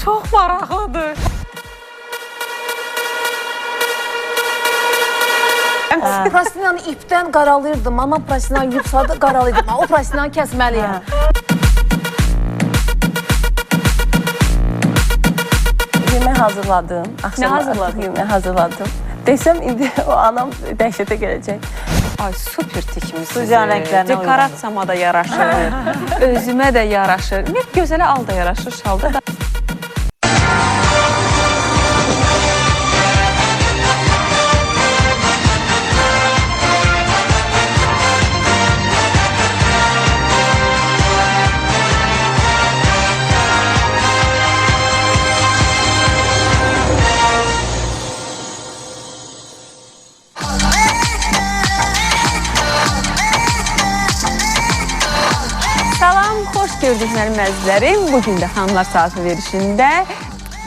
Çox maraqlıdır. Prastinanı ipdən qaralayırdım. Anam prastinanı yubsadı, qaralayırdım. O prastinanı kəsməliyəm. Yemək hazırladım. Axşam Nə hazırladın? Yemək hazırladım. Desəm indi o anam dəhşətə gələcək. Ay super tikmisiniz. Studiyanın rənglərinə Dekorasiyama da yaraşır. Özümə də yaraşır. Ümumiyyətlə gözələ al da yaraşır, şalda da. Salam, xoş gördük mənim əzizlərim. Bu gün də Xanımlar Saatı verişində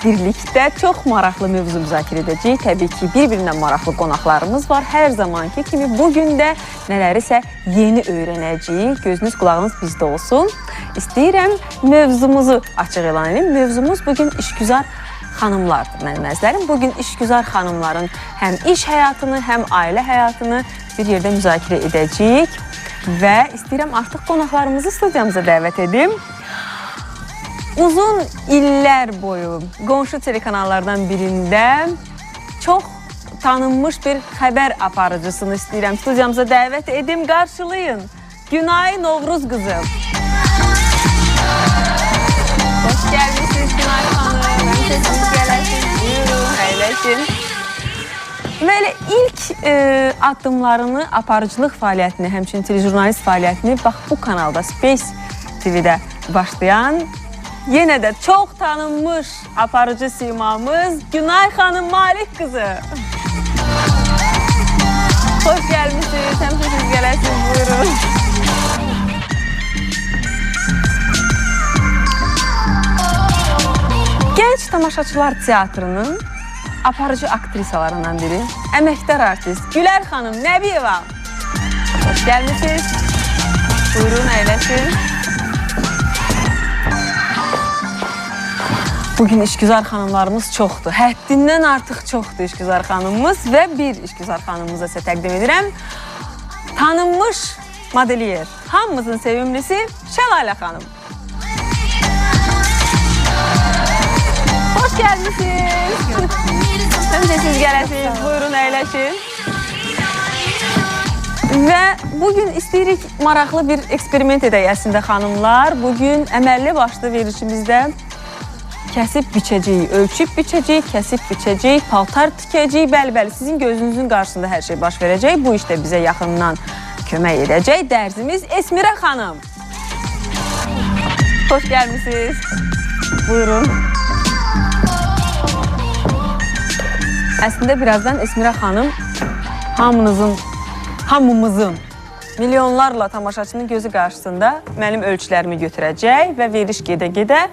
birlikdə çox maraqlı mövzu müzakirə edəcəyik. Təbii ki, bir-birindən maraqlı qonaqlarımız var. Hər zamanki kimi bu gün də nələrisə yeni öyrənəcəyik. Gözünüz, qulağınız bizdə olsun. İstəyirəm mövzumuzu açıq elan edim. Mövzumuz bugün işgüzar xanımlardır mənim əzizlərim. Bugün işgüzar xanımların həm iş həyatını, həm ailə həyatını bir yerdə müzakirə edəcəyik. Və istəyirəm artıq qonaqlarımızı studiyamıza dəvət edim. Uzun illər boyu qonşu telekanallardan birində çox tanınmış bir xəbər aparıcısını istəyirəm studiyamıza dəvət edim. Qarşılayın. Günay Novruz qızı. Xoş gəlmisiniz Günay xanım. Həmişə siz gələsiniz. Buyurun, əyləşin. Belə ilk addımlarını aparıcılıq fəaliyyətini, həmçinin telejurnalist fəaliyyətini bax bu kanalda Space TV-də başlayan yenə də çox tanınmış aparıcı simamız Günay xanım Malik qızı. Xoş gəlmisiniz, həmişə siz gələsiniz, buyurun. Gənc Tamaşaçılar Teatrının aparıcı aktrisalarından biri, əməkdar artist Gülər xanım Nəbiyeva. Xoş gəlmisiniz. Buyurun, əyləşin. Bugün işgüzar xanımlarımız çoxdur. Həddindən artıq çoxdur işgüzar xanımımız və bir işgüzar xanımımıza sizə təqdim edirəm. Tanınmış modelyer, hamımızın sevimlisi Şəlalə xanım. Xoş gəlmisiniz. Həmişə siz gələsiniz. Buyurun, əyləşin. Və bugün istəyirik maraqlı bir eksperiment edək əslində xanımlar. Bugün əməlli başlı verilişimizdə kəsib biçəcəyik, ölçüb biçəcəyik, kəsib biçəcəyik, paltar tikəcəyik. Bəli, bəli, sizin gözünüzün qarşısında hər şey baş verəcək. Bu işdə bizə yaxından kömək edəcək dərzimiz Esmirə xanım. Xoş gəlmisiniz. Buyurun. Əslində birazdan Esmirə xanım hamımızın milyonlarla tamaşaçının gözü qarşısında mənim ölçülərimi götürəcək və veriliş gedə-gedə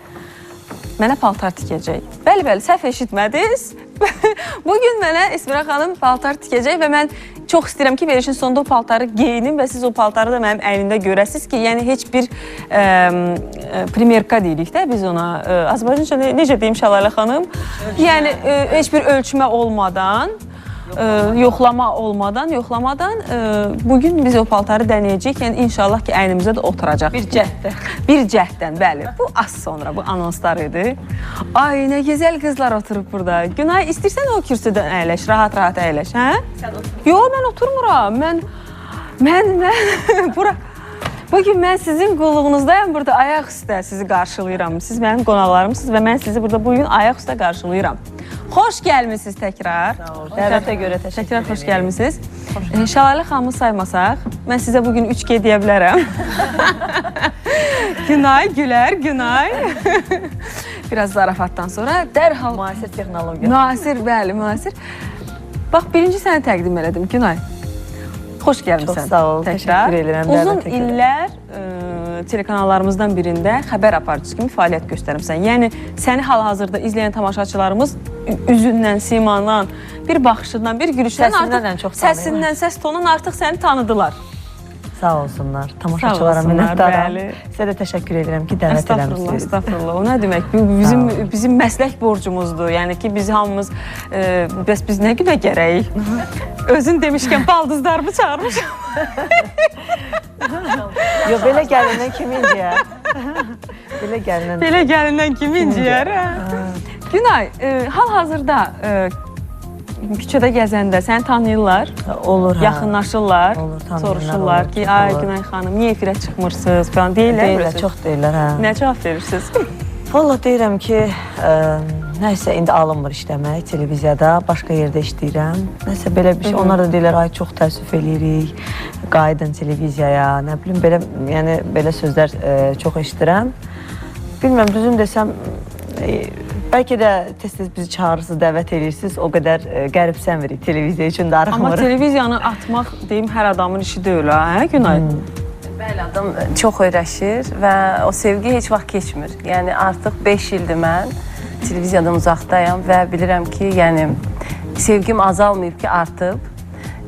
mənə paltar tikəcək. Bəli, bəli, səhv eşitmədiniz. Bugün mənə Esmirə xanım paltar tikəcək və mən çox istəyirəm ki, verilişin sonunda o paltarı geyinim və siz o paltarı da mənim əynimdə görəsiniz ki, yəni heç bir primerka deyirik də biz ona. Azərbaycanca necə deyim Şəlalə xanım? Yəni heç bir ölçmə olmadan, yoxlama olmadan, yoxlamadan bugün biz o paltarı dənəyəcəyik. Yəni inşallah ki, əynimizə də oturacaq. Bir cəhddə. Bir cəhddən, bəli. Bu az sonra, bu anonslar idi. Ay, nə gözəl qızlar oturub burada. Günay, istəyirsən o kürsüdən əyləş, rahat-rahat əyləş, hə? Sən otur. Yo, mən oturmuram. Mən bura. Bugün mən sizin qulluğunuzdayam, burada ayaq üstə sizi qarşılayıram. Siz mənim qonaqlarımsınız və mən sizi burada bugün ayaq üstə qarşılayıram. Xoş gəlmisiniz təkrar. Dəvətə görə təşəkkür Təkrar xoş gəlmisiniz. Şəlalə xanımı saymasaq, mən sizə bugün 3G deyə bilərəm. Günay, Gülər, Günay. Biraz zarafatdan sonra dərhal Müasir texnologiya. Müasir, bəli, müasir. Bax, birinci səni təqdim elədim, Günay. Xoş gəlmisən. Çox sağ ol, Təkrar. təşəkkür edirəm Uzun dəvətə görə. illər telekanallarımızdan birində xəbər aparıcısı kimi fəaliyyət göstərmisən. Yəni səni hal-hazırda izləyən tamaşaçılarımız üzündən, simandan, bir baxışından, bir gülüşdən Səsindən artıq ən çox tanıyırlar. səsindən, səs tonundan artıq səni tanıdılar. Sağ olsunlar. Tamaşaçılara Sağ olsunlar, minnətdaram. bəli. Sizə də təşəkkür edirəm ki, dəvət Estağfurullah, eləmisiniz. estağfurullah. O nə demək? Bu bizim məslək borcumuzdur. Yəni ki, biz hamımız bəs biz nə günə gərəyik? Özün demişkən baldızlarımı çağırmışam. Yox, belə gəlindən kim inciyər? Belə gəlindən. Belə gəlindən kim inciyər? Hə? Günay, hal-hazırda küçədə gəzəndə səni tanıyırlar, Olur hə. yaxınlaşırlar, Olur, tanıyanlar soruşurlar olur, ki, ay olur. Günay xanım, niyə efirə çıxmırsınız falan deyirlər. Deyirlər, görürsünüz. çox deyirlər hə. Nə cavab verirsiniz? Vallah deyirəm ki, nəsə indi alınmır işləmək televiziyada, başqa yerdə işləyirəm. Nəsə belə bir şey. Onlar da deyirlər, ay çox təəssüf eləyirik, qayıdın televiziyaya, nə bilim belə, yəni belə sözlər çox eşidirəm. Bilmirəm, düzünü desəm, bəlkə də tez-tez bizi çağırırsınız, dəvət eləyirsiniz, o qədər qəribsəmirik televiziya üçün Amma darıxmırıq. televiziyanı atmaq deyim hər adamın işi deyil ha, hə Günay? Bəli, adam çox öyrəşir və o sevgi heç vaxt keçmir. Yəni artıq 5 ildir mən televiziyadan uzaqdayam və bilirəm ki, yəni sevgim azalmayıb ki, artıb.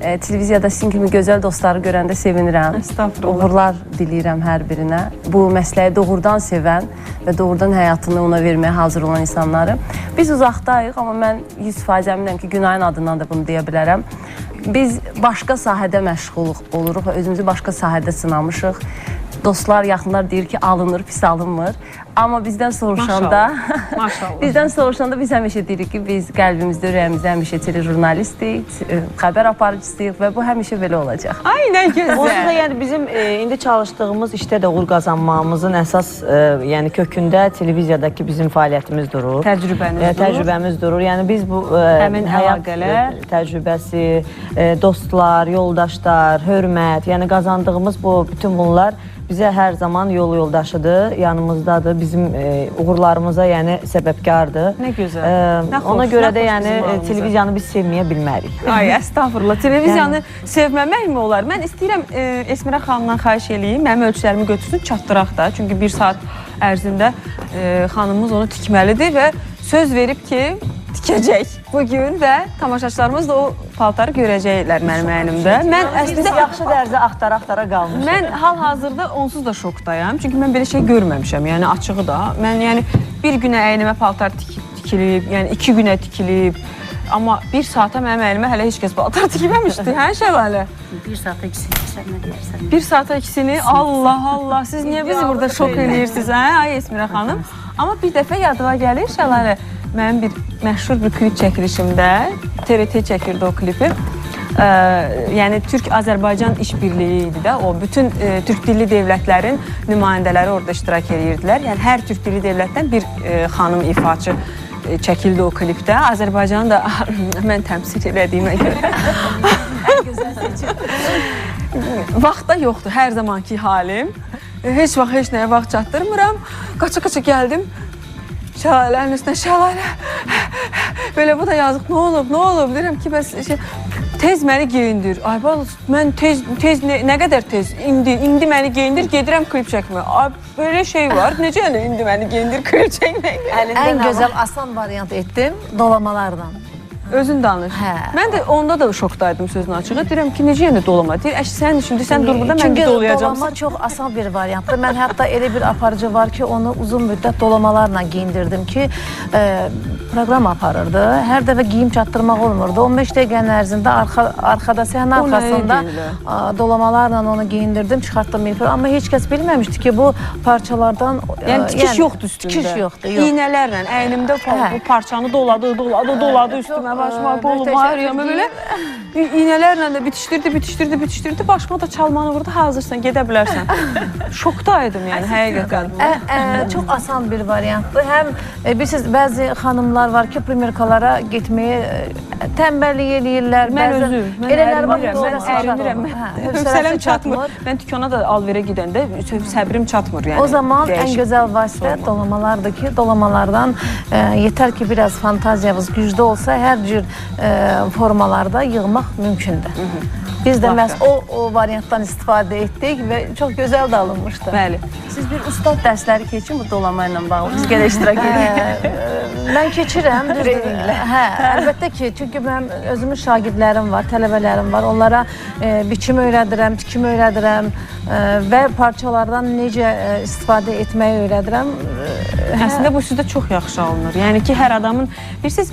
Televiziyada sizin kimi gözəl dostları görəndə sevinirəm. Estağfurullah. Uğurlar diləyirəm hər birinə. Bu məsləyi doğrudan sevən və doğrudan həyatını ona verməyə hazır olan insanları. Biz uzaqdayıq, amma mən 100% əminəm ki, Günayın adından da bunu deyə bilərəm. Biz başqa sahədə məşğul oluruq və özümüzü başqa sahədə sınamışıq. Dostlar, yaxınlar deyir ki, alınır, pis alınmır. Amma bizdən soruşanda, Maşallah. bizdən soruşanda biz həmişə deyirik ki, biz qəlbimizdə, ürəyimizdə həmişə telejurnalistik, xəbər aparıcısıyıq və bu həmişə belə olacaq. Ay nə gözəl. Onsuz da yəni bizim indi çalışdığımız işdə də uğur qazanmağımızın əsas yəni kökündə televiziyadakı bizim fəaliyyətimiz durur. Təcrübəniz durur. Təcrübəmiz durur. Yəni biz bu Həmin həyat əlaqələr. təcrübəsi, dostlar, yoldaşlar, hörmət, yəni qazandığımız bu bütün bunlar bizə hər zaman yol yoldaşıdır, yanımızdadır, bizim uğurlarımıza yəni səbəbkardır. Nə gözəl. Nə xoş, Ona görə nə də xoş yəni bizim halımıza. televiziyanı biz sevməyə bilmərik. Ay, əstağfurullah. Televiziyanı sevməmək mi olar? Mən istəyirəm Esmira xanımdan xahiş eləyim, mənim ölçülərimi götürsün, çatdıraq da. Çünki bir saat ərzində xanımımız onu tikməlidir və söz verib ki, tikəcək bu gün və tamaşaçılarımız da o paltarı görəcəklər mənim əynimdə. Mən Biz əslində yaxşı dərzə axtara-axtara qalmışıq. Mən hal-hazırda onsuz da şokdayam. Çünki mən belə şey görməmişəm. Yəni açığı da. Mən yəni bir günə əynimə paltar tikilib, yəni 2 günə tikilib. Amma bir saata mənim əynimə hələ heç kəs paltar tikməmişdi. Hə Şəlalə? Bir saata ikisini sən nə deyərsən? Bir saata ikisini. Allah Allah. Siz niyə bizi burada şok eləyirsiniz, hə? Ay Esmira xanım. Amma bir dəfə yadıma gəlir Şəlalə, mənim bir məşhur bir klip çəkilişimdə TRT çəkirdi o klipi. Yəni Türk-Azərbaycan işbirliyi idi də o. Bütün türk dilli devlətlərin nümayəndələri orada iştirak edirdilər. Yəni hər türk dilli devlətdən bir xanım ifaçı çəkildi o klipdə. Azərbaycanı da mən təmsil elədiyimə görə. Vaxt da yoxdur, hər zamanki halim. Heç vaxt heç nəyə vaxt çatdırmıram. Qaça-qaça gəldim. Şəlalənin üstünə, Şəlalə. Belə bu da yazıq, nə olub, nə olub? Deyirəm ki, bəs şey, tez məni geyindir. Ay bala, mən tez tez nə qədər tez? İndi məni geyindir, gedirəm klip çəkməyə. Ay belə şey var. Necə yəni indi məni geyindir klip çəkməyə? Ən gözəl asan variant etdim dolamalardan. Özün danış. Hə. Mən də onda da şokdaydım sözün açığı. Deyirəm ki, necə yəni dolama? Deyir, əş sən şimdi sən dur burada, mən Çünki bir dolayacağam. dolama çox asan bir variantdır. Mən hətta elə bir aparıcı var ki, onu uzun müddət dolamalarla geyindirdim ki, proqram aparırdı. Hər dəfə geyim çatdırmaq olmurdu. 15 dəqiqənin ərzində arxada səhnə O nə arxasında deyirlər? dolamalarla onu geyindirdim, çıxartdım efirə. Amma heç kəs bilməmişdi ki, bu parçalardan Yəni tikiş yoxdur üstündə. Tikiş yoxdur, yox. İynələrlə əynimdə Hə. bu parçanı doladı, doladı, doladı üstümə, başıma, qoluma, hər yanıma belə. İynələrlə də bitişdirdi, bitişdirdi, bitişdirdi. Başıma da çalmanı vurdu. Hazırsan, gedə bilərsən. Şokdaydım yəni həqiqətən. Çox asan bir variantdır. Həm bilirsiniz, bəzi xanımlar var ki, premyerkalara getməyə tənbəllik eləyirlər. Mən bəzən özüm, mən elələri var ki, ərinirəm, mən ərinirəm. Hövsələm çatmır. Mən dükana da alverə gedəndə səbrim çatmır yəni. O zaman ən dəyişib gözəl vasitə sorma. dolamalardır ki, dolamalardan yetər ki, biraz fantaziyamız güclü olsa, hər cür formalarda yığmaq mümkündür. Biz də məhz o variantdan istifadə etdik və çox gözəl də alınmışdı. Bəli. Siz bir ustad dərsləri keçin bu dolama ilə bağlı. Biz gələk iştirak edirik. Mən keçirəm, düzdür. Hə, əlbəttə ki, çünki mənim özümün şagirdlərim var, tələbələrim var. Onlara biçim öyrədirəm, tikim öyrədirəm və parçalardan necə istifadə etməyi öyrədirəm. Əslində bu sizdə çox yaxşı alınır. Yəni ki, hər adamın bilirsiniz,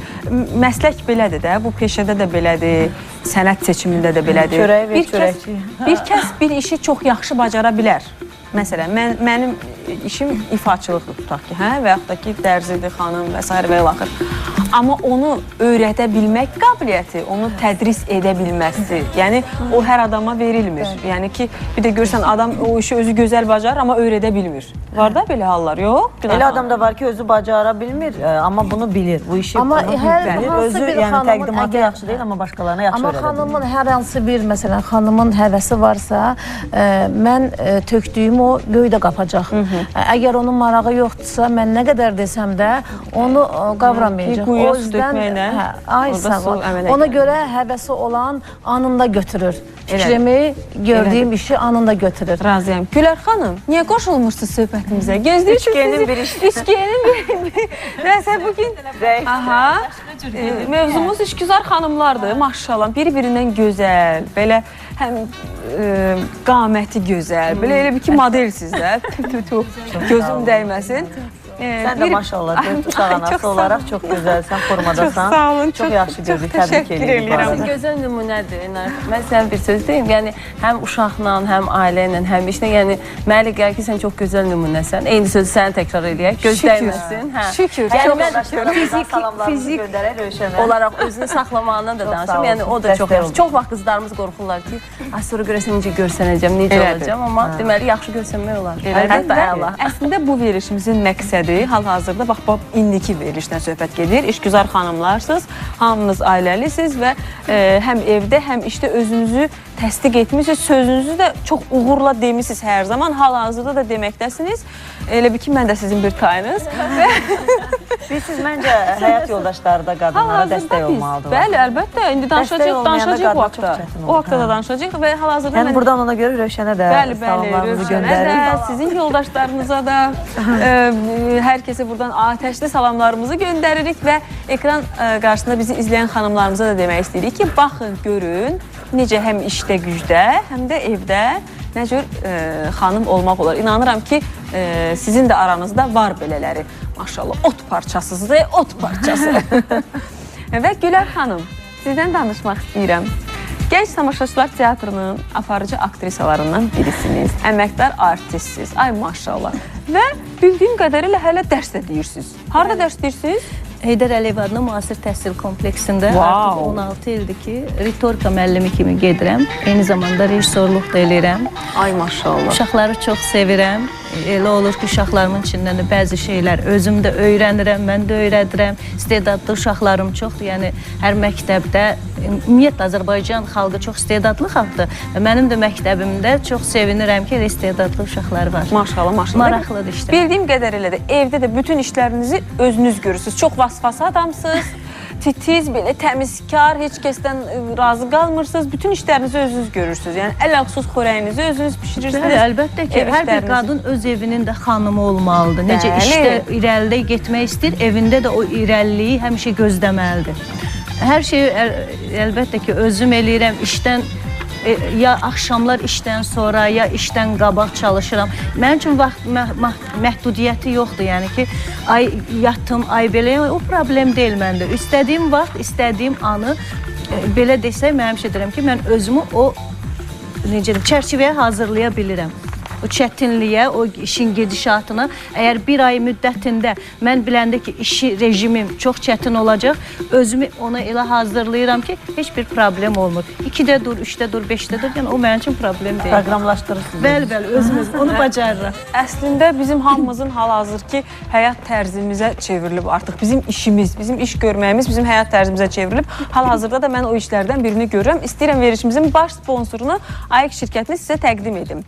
məslək belədir də, bu peşədə də belədir, sənət seçimində də belədir. Çörəyi ver, çörəkçi. Bir kəs bir işi çox yaxşı bacara bilər. Məsələn, mənim işim ifaçılıqdır tutaq ki, hə, və yaxud da ki, dərzidir, xanım və s. və ilaxır. Amma onu öyrədə bilmək qabiliyyəti, onu tədris edə bilməsi, yəni o hər adama verilmir. Yəni ki, bir də görürsən adam o işi özü gözəl bacarır, amma öyrədə bilmir. Var da belə hallar, yox? Günay Elə xanım? adam da var ki, özü bacara bilmir, amma bunu bilir. Bu işi Amma bunu hər bilir. hansı Özü bir yəni xanımın təqdimatı əgər- yaxşı deyil, amma başqalarına yaxşı Amma öyrədə bilir. xanımın hər hansı bir, məsələn, xanımın həvəsi varsa, mən tökdüyüm o göydə qapacaq. Əgər onun marağı yoxdursa, mən nə qədər desəm də onu qavramayacaq. Quyuya O su yüzdən, tökməklə hə, ay orada sağ su ol. əmələ Ona gəlir. görə həvəsi olan anında götürür. Fikrimi, gördüyüm işi anında götürür. Razıyam. Gülər xanım, niyə qoşulmursunuz söhbətimizə? Gözləyirik Üçgenin sizi. bir iş. Üçgenin bir. Nəsə bugün Aha. Mövzumuz işgüzar xanımlardır. Maşallah, bir-birindən gözəl, belə həm qaməti gözəl, belə elə bir ki modelsiz də. Tü tü tü. Gözüm dəyməsin. Sən də maşallah dörd uşaq anası olaraq çox gözəlsən, formadasan. Çox sağ olun, Çox yaxşı gördük, təbrik təşəkkür edirik bu eləyirəm. arada. Gözəl nümunədir. Enar. Mən sənə bir söz deyim. Yəni həm uşaqla, həm ailə ilə, həm işlə, yəni mənə elə gəlir ki, sən çox gözəl nümunəsən. Eyni sözü sənə təkrar eləyək. Göz dəyməsin. Hə. Şükür. Yəni Çox mən şükür. Salamlarımızı fizik göndərək Rövşənə. olaraq özünü saxlamağından da Çox sağ danışım. Yəni olsun, o da çox dəstək yaxşı. oldu. Çox vaxt qızlarımız qorxurlar ki, ay sonra görəsən necə görsənəcəm, necə Elədir. olacağam, amma deməli yaxşı görsənmək olar. Elədir Hətta və əla. Əslində bu verilişimizin məqsədi hal-hazırda bax indiki verilişdən söhbət gedir. İşgüzar xanımlarsınız, hamınız ailəlisiz və həm evdə, həm işdə özünüzü təsdiq etmisiniz, sözünüzü də çox uğurla demisiniz hər zaman. Hal-hazırda da deməkdəsiniz. Elə bil ki, mən də sizin bir tayınız. Bilirsiniz, məncə həyat yoldaşları da qadınlara Hal-hazırda dəstək biz, olmalıdırlar. Bəli, əlbəttə. İndi Dəstək olmayanda danışacağıq o qadına çox haqda. çətin O olur, haqda da hə. danışacağıq və hal-hazırda Yəni mən buradan ona görə Rövşənə də Bəli, bəli, salamlarımızı Rövşənə göndəririk. də, sizin yoldaşlarınıza da, hər kəsə buradan atəşli salamlarımızı göndəririk və ekran qarşısında bizi izləyən xanımlarımıza da demək istəyirik ki, baxın, görün necə həm işdə, gücdə, həm də evdə nə cür xanım olmaq olar. İnanıram ki, sizin də aranızda var belələri. Maşallah, ot parçasıdır, ot parçası. Və Gülər xanım, sizdən danışmaq istəyirəm. Gənc Tamaşaçılar Teatrının aparıcı aktrisalarından birisiniz. Əməkdar artistsiz. Ay maşallah. Və bildiyim qədərilə hələ dərs də deyirsiniz. Harda dərs deyirsiniz? Heydər Əliyev adına müasir təhsil kompleksində Wow. artıq 16 ildir ki, ritorika müəllimi kimi gedirəm. Eyni zamanda rejissorluq da eləyirəm. Ay maşallah. Uşaqları çox sevirəm. Elə olur ki, uşaqlarımın içindən də bəzi şeylər özüm də öyrənirəm, mən də öyrədirəm. İstedadlı uşaqlarım çoxdur. Yəni hər məktəbdə ümumiyyətlə Azərbaycan xalqı çox istedadlı xalqdır. Və mənim də məktəbimdə çox sevinirəm ki, elə istedadlı uşaqlar var. Maşallah, maşallah. Maraqlıdır işte. Bildiyim qədərilə də evdə də bütün işlərinizi özünüz görürsünüz. Çox vasfası adamsınız. Titiz, belə təmizkar, heç kəsdən razı qalmırsınız. Bütün işlərinizi özünüz görürsünüz. Yəni ələxsus xörəyinizi özünüz bişirirsiniz. Bəli, əlbəttə ki, Ev hər bir işlərinizi. qadın öz evinin də xanımı olmalıdır. Necə Bəli. işdə irəlidə getmək istəyir, evində də o irəliliyi həmişə gözləməlidir. Hər şeyi əlbəttə ki, özüm eləyirəm, işdən ya axşamlar işdən sonra, ya işdən qabaq çalışıram. Mənim üçün vaxt məhdudiyyəti yoxdur. Yəni ki, ay yatım, ay belə, o problem deyil məndə. İstədiyim vaxt, istədiyim anı belə desək, mən həmişə deyirəm ki, mən özümü o necə deyim, çərçivəyə hazırlaya bilirəm. O çətinliyə, o işin gedişatına, əgər bir ay müddətində mən biləndə ki, işi rejimim çox çətin olacaq, özümü ona elə hazırlayıram ki, heç bir problem olmur. 2-də dur, 3-də dur, 5-də dur, yəni o mənim üçün problem deyil. Proqramlaşdırırsınız. Bəli, bəli, özümüz onu bacarırıq. Əslində bizim hamımızın hal-hazırki həyat tərzimizə çevrilib artıq. Bizim işimiz, bizim iş görməyimiz bizim həyat tərzimizə çevrilib. Hal-hazırda da mən o işlərdən birini görürəm. İstəyirəm verilişimizin baş sponsorunu AEK şirkətini sizə təqdim edim.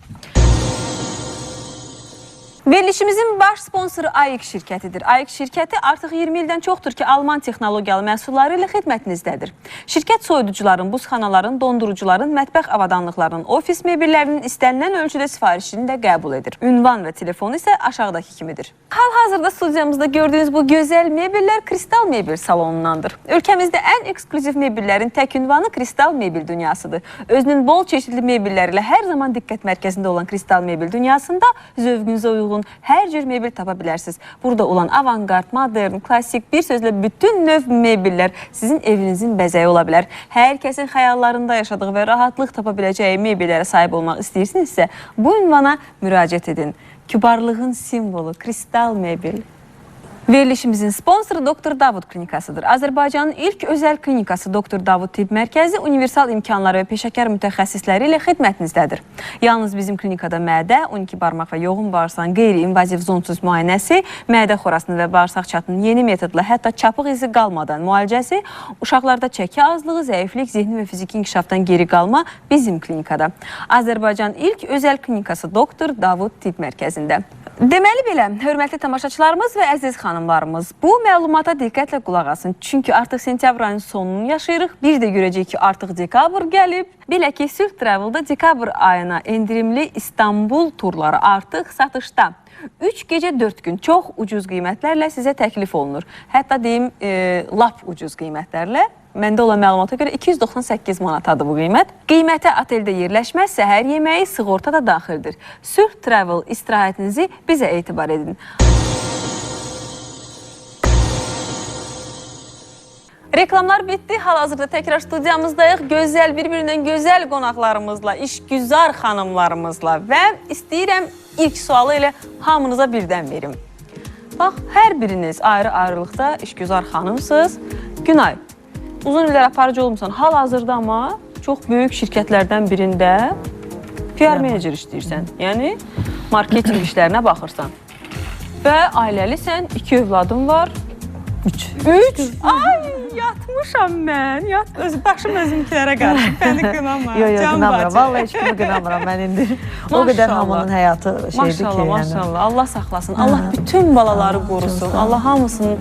Verilişimizin baş sponsoru AIK şirkətidir. AIK şirkəti artıq 20 ildən çoxdur ki, Alman texnologiyalı məhsulları ilə xidmətinizdədir. Şirkət soyuducuların, buzxanaların, dondurucuların, mətbəx avadanlıqlarının, ofis mebellərinin istənilən ölçüdə sifarişini də qəbul edir. Ünvan və telefonu isə aşağıdakı kimidir. Hal-hazırda studiyamızda gördüyünüz bu gözəl mebellər Kristal Mebel salonundandır. Ölkəmizdə ən eksklüziv mebellərin tək ünvanı Kristal Mebel dünyasıdır. Özünün bol çeşidli mebelləri ilə hər zaman diqqət mərkəzində olan Kristal Mebel dünyasında zövqünüzə uyğun hər cür mebel tapa bilərsiniz. Burada olan avangard, modern, klasik, bir sözlə bütün növ mebellər sizin evinizin bəzəyi ola bilər. Hər kəsin xəyallarında yaşadığı və rahatlıq tapa biləcəyi mebellərə sahib olmaq istəyirsinizsə, bu ünvana müraciət edin. Kübarlığın simvolu Kristal Mebel. Verilişimizin sponsoru Doktor Davud Klinikasıdır. Azərbaycanın ilk özəl klinikası Doktor Davud Tibb Mərkəzi universal imkanları və peşəkar mütəxəssisləri ilə xidmətinizdədir. Yalnız bizim klinikada mədə, 12 barmaq və yoğun bağırsağın qeyri-invaziv zondsuz müayinəsi, mədə xorasının və bağırsaq çatının yeni metodla hətta çapıq izi qalmadan müalicəsi, uşaqlarda çəki azlığı, zəiflik, zehni və fiziki inkişafdan geri qalma bizim klinikada. Azərbaycan ilk özəl klinikası Doktor Davud Tibb Mərkəzində. Deməli belə, hörmətli tamaşaçılarımız və əziz xanımlarımız, bu məlumata diqqətlə qulaq asın. Çünki artıq sentyabr ayının sonunu yaşayırıq. Bir də görəcəyik ki, artıq dekabr gəlib. Belə ki, Sülh Travel'da dekabr ayına endirimli İstanbul turları artıq satışda. 3 gecə 4 gün çox ucuz qiymətlərlə sizə təklif olunur. Hətta deyim, lap ucuz qiymətlərlə. Məndə olan məlumata görə 298 manatadır bu qiymət. Qiymətə oteldə yerləşmə, səhər yeməyi, sığorta da daxildir. Sülh Travel istirahətinizi bizə etibar edin. Reklamlar bitdi. Hal-hazırda təkrar studiyamızdayıq. Gözəl, bir-birindən gözəl qonaqlarımızla, işgüzar xanımlarımızla və istəyirəm ilk sualı elə hamınıza birdən verim. Bax, hər biriniz ayrı-ayrılıqda işgüzar xanımsınız. Günay, uzun illər aparıcı olmusan. Hal-hazırda amma çox böyük şirkətlərdən birində PR menecer işləyirsən. Yəni, marketinq işlərinə baxırsan. Və ailəlisən, 2 övladın var. 3. 3? Ay, yatmışam mən. Başım özümkilərə qarışıb. Məni qınama. Yox, yox, qınamıram. Vallahi heç kimi qınamıram mən indi. O qədər hamının həyatı şeydir ki. Maşallah, maşallah. Allah saxlasın. Allah bütün balaları qorusun. Allah hamısının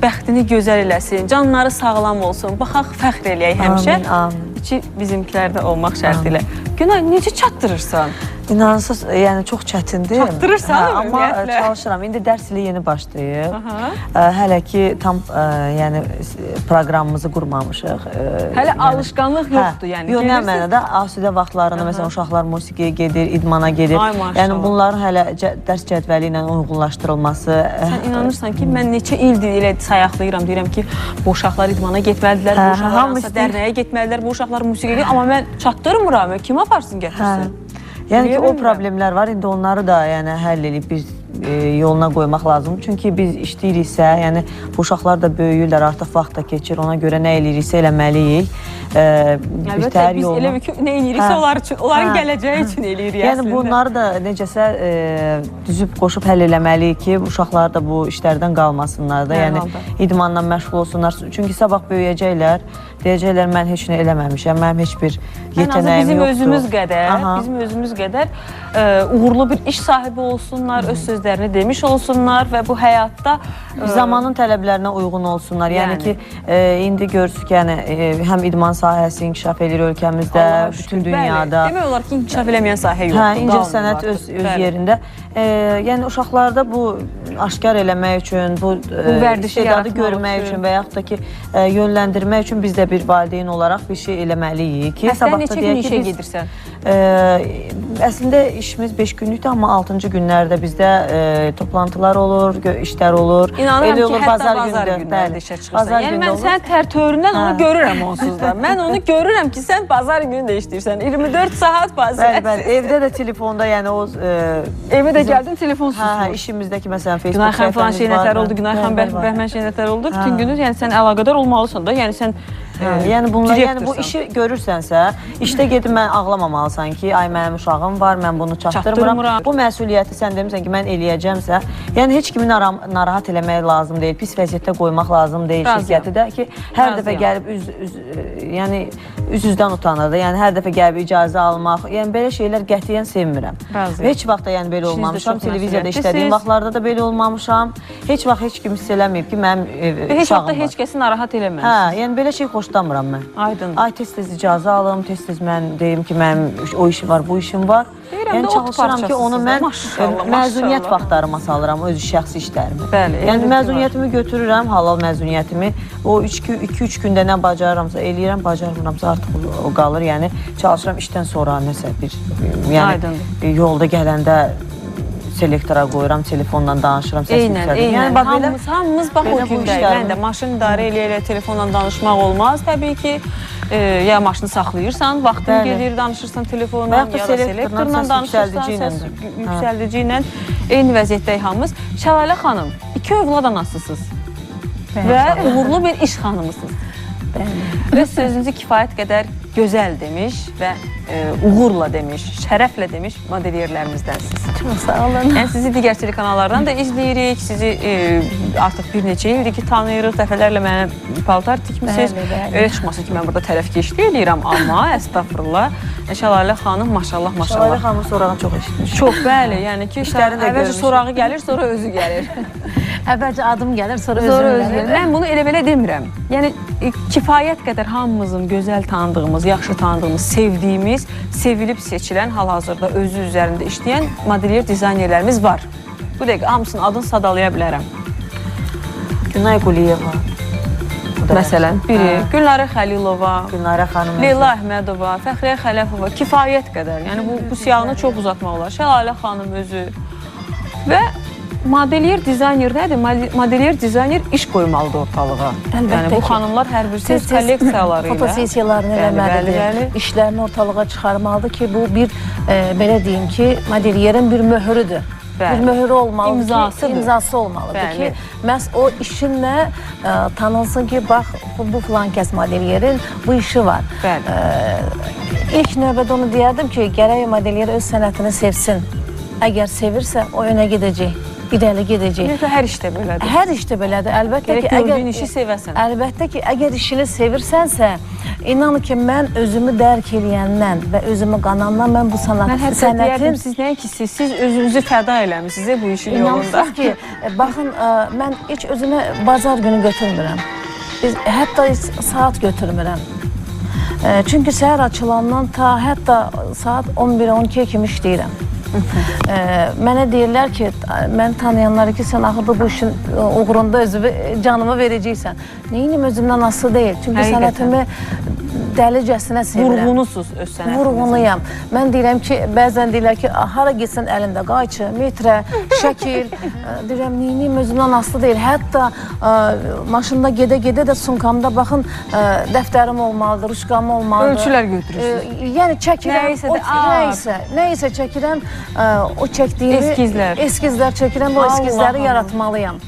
bəxtini gözəl eləsin. Canları sağlam olsun. Baxaq, fəxr eləyək həmişə. Amin, amin. İçi bizimkilərdə olmaq şərti ilə. Günay, necə çatdırırsan? İnanırsız, yəni çox çətindir. Çatdırırsan amma ümumiyyətlə. Çalışıram. İndi dərs ili yeni başlayıb. Hələ ki tam yəni proqramımızı qurmamışıq. Hələ alışqanlıq yoxdur yəni. Yox, nə mənada asudə vaxtlarında məsələn uşaqlar musiqiyə gedir, idmana gedir. Ay, maşallah. Yəni bunların hələ dərs cədvəli ilə uyğunlaşdırılması. Sən inanırsan ki, mən neçə ildir elə sayaqlayıram, deyirəm ki, bu uşaqlar idmana getməlidirlər, bu uşaqlar hansısa dərnəyə getməlidirlər, bu uşaqlar musiqiyə gedir, amma mən çatdırmıram. Kim aparsın, gətirsin? Yəni ki, o problemlər var, indi onları da yəni, həll edib bir yoluna qoymaq lazımdır. Çünki biz işləyiriksə, yəni bu uşaqlar da böyüyürlər, artıq vaxt da keçir, ona görə nə eləyiriksə eləməliyik. Əlbəttə, biz elə bir ki, nə eləyiriksə onlar üçün, onların gələcəyi üçün eləyirik əslində. Yəni bunları da necəsə düzüb qoşub həll eləməliyik ki, uşaqlar da bu işlərdən qalmasınlar da, yəni idmanla məşğul olsunlar. Çünki sabah böyüyəcəklər, deyəcəklər mən heç nə eləməmişəm, mənim heç bir yeteneğim yoxdur. Bizim özümüz qədər uğurlu bir iş sahibi olsunlar, öz sözlərini demiş olsunlar və bu həyatda zamanın tələblərinə uyğun olsunlar. Yəni ki, indi görürsünüz ki, yəni həm idman sahəsi inkişaf edir ölkəmizdə, bütün dünyada. Demək olar ki, inkişaf eləməyən sahə yoxdur. Hə, incəsənət öz yerində. Yəni uşaqlarda bu aşkar eləmək üçün, bu istedadı görmək üçün və yaxud da ki, yönləndirmək üçün biz də bir valideyn olaraq bir şey eləməliyik ki, sabah da deyək ki, biz gedirsən? Əslində işimiz 5 günlükdür, amma 6-cı günlərdə bizdə toplantılar olur, işlər olur. İnanıram ki, hətta bazar günlərdə işə çıxırsan. Yəni mən sənin tərtöründən onu görürəm onsuz da. Mən onu görürəm ki, sən bazar günü də işləyirsən. 24 saat bazar. Bəli, bəli. Evdə də telefonda, yəni o... Evə də gəldin, telefon susmur. Hə, işimizdəki məsələn Facebook Günay xan səhifəmiz falan şey var. nətər oldu, Günay xan bəhmən şey nətər oldu. Bütün günü, yəni sən əlaqədar olmalısan da. Yəni sən Hə, yəni bunlar, yəni bu direktorsan. işi görürsənsə, işdə gedib mən ağlamamalısan ki, ay mənim uşağım var, mən bunu çatdırmıram. Çatdırmıram. Bu məsuliyyəti sən demisən ki, mən eləyəcəmsə, yəni heç kimi narahat eləmək lazım deyil, pis vəziyyətdə qoymaq lazım deyil Razıyam. şirkəti də ki, hər dəfə Razıyam. gəlib üz, üz yəni üz üzdən utanır da. Yəni hər dəfə gəlib icazə almaq, yəni belə şeylər qətiyyən sevmirəm. Razıyam. Heç vaxt da yəni belə İşinizdə olmamışam. çox Televiziyada məsuliyyətlisiniz. işlədiyim vaxtlarda da belə olmamışam. Heç vaxt heç kim hiss eləməyib ki, mənim Və heç vaxt uşağım da var. heç kəsi narahat eləməmisiniz. Hə, yəni belə şey xoşlamıram mən. Aydındır. Ay tez-tez icazə alım, tez-tez mən deyim ki, mənim o işim var, bu işim var. Deyirəm yəni də, ot çalışıram ki, onu parçasısınız da. mən Maşallah, məzuniyyət maşallah. vaxtlarıma salıram, öz şəxsi işlərimi. Bəli, Yəni elə məzuniyyətimi götürürəm, halal məzuniyyətimi. O 2-3 gündə nə bacarıramsa eləyirəm, bacarmıramsa artıq o qalır. Yəni çalışıram işdən sonra nəsə bir yəni Aydındır. yolda gələndə selektora qoyuram, telefonla danışıram, səs Eynən, yüksəldirəm. eynən. Yəni bax belə hamımız bax o belə bu gündəyik. işlərimi- Mən də maşın idarə eləyə-eləyə telefonla danışmaq olmaz təbii ki. Ya maşını saxlayırsan, vaxtın Bəli. gedir, danışırsan telefonla, Və yaxud da ya da selektorla, selektorla səs danışırsan, yüksəldici ilə səs də. yüksəldici ilə eyni vəziyyətdəyik hamımız. Şəlalə xanım, iki övlad anasısınız və uğurlu bir iş xanımısınız. Bəli. Öz sözünüzü kifayət qədər gözəl demiş və uğurla demiş, şərəflə demiş modeliyerlərimizdənsiniz. Çox sağ olun. Yəni sizi digər telekanallardan da izləyirik. Sizi artıq bir neçə ildir ki, tanıyırıq. Dəfələrlə mənə paltar tikmisiniz. Bəli, bəli. Elə çıxmasın ki, mən burada tərəfkeşlik eləyirəm, amma əstəğfurullah. Şəlalə xanım maşallah, Şəlalə maşallah. xanımın sorağını çox eşitmişəm. Çox bəli, yəni ki, İşlərini də əvvəlcə görmüşük. sorağı gəlir, sonra özü gəlir. Əvvəlcə adım gəlir, sonra, Sonra özüm özü gəlir. gəlir. Mən bunu elə belə demirəm. Yəni kifayət qədər hamımızın gözəl tanıdığımız, yaxşı tanıdığımız, sevdiyimiz, sevilib seçilən, hal-hazırda özü üzərində işləyən modelyer dizaynerlərimiz var. Bu dəqiqə hamısının adını sadalaya bilərəm. Günay Quliyeva. Bu da Məsələn, biri Hə. Gülnarə Xəlilova, Gülnarə xanım. özü. Leyla Əhmədova, Fəxriyə Xələfova kifayət qədər. Yəni bu siyahını çox uzatmaq olar. Şəlalə xanım özü və modelyer dizayner nədir? Modelyer dizayner iş qoymalıdır ortalığa. Əlbəttə yəni bu ki. xanımlar hər birisi öz Tez-tez kolleksiyaları ilə fotosessiyalarını Bəli, eləməlidir. bəli, bəli. İşlərini ortalığa çıxarmalıdır ki, bu bir belə deyim ki, modelyerin bir möhürüdür. Bəli. Bir möhürü olmalıdır İmzasıdır. ki, imzası olmalıdır Bəli. ki, məhz o işinlə tanınsın ki, bax bu filan kəs modelyerin bu işi var. Bəli. İlk növbədə onu deyərdim ki, gərək modelyer öz sənətini sevsin. Əgər sevirsə, o önə gedəcək, irəli gedəcək. Ümumiyyətlə hər işdə belədir. Hər işdə belədir. Əlbəttə Gərək ki, gördüyün işi sevəsən. Əlbəttə ki, əgər işini semirsənsə, inan ki, mən özümü dərk eləyəndən və özümü qanandan mən bu Mən hətta sənətin deyərdim siz nəinki siz özünüzü fəda eləmisiniz bu işin yolunda. İnanırsınız ki, baxın, mən heç özümə bazar günü götürmürəm. Biz, hətta heç saat götürmürəm. Çünki səhər açılandan ta hətta saat 11-12-yə kimi işləyirəm. Mənə deyirlər ki, məni tanıyanlar ki, sən axırda bu işin uğrunda özümü, canımı verəcəksən. Neyinim özümdən asılı deyil. Çünki Həqiqətən. sənətimi dəlicəsinə sevirəm. Vurğunusuz öz sənətinizin. Vurğunuyam. Mən deyirəm ki, bəzən deyirlər ki, hara getsən əlində qayçı, metrə, şəkil. Deyirəm, neyniyim özümdən asılı deyil. Hətta maşında gedə-gedə də sumkamda baxın, dəftərim olmalıdır, ruçkam olmalıdır. Ölçülər götürürsünüz. Yəni çəkirəm, Nəyisə də, nəyisə çəkirəm, o çəkdiyimi Eskizlər. Eskizlər çəkirəm, o eskizləri yaratmalıyam.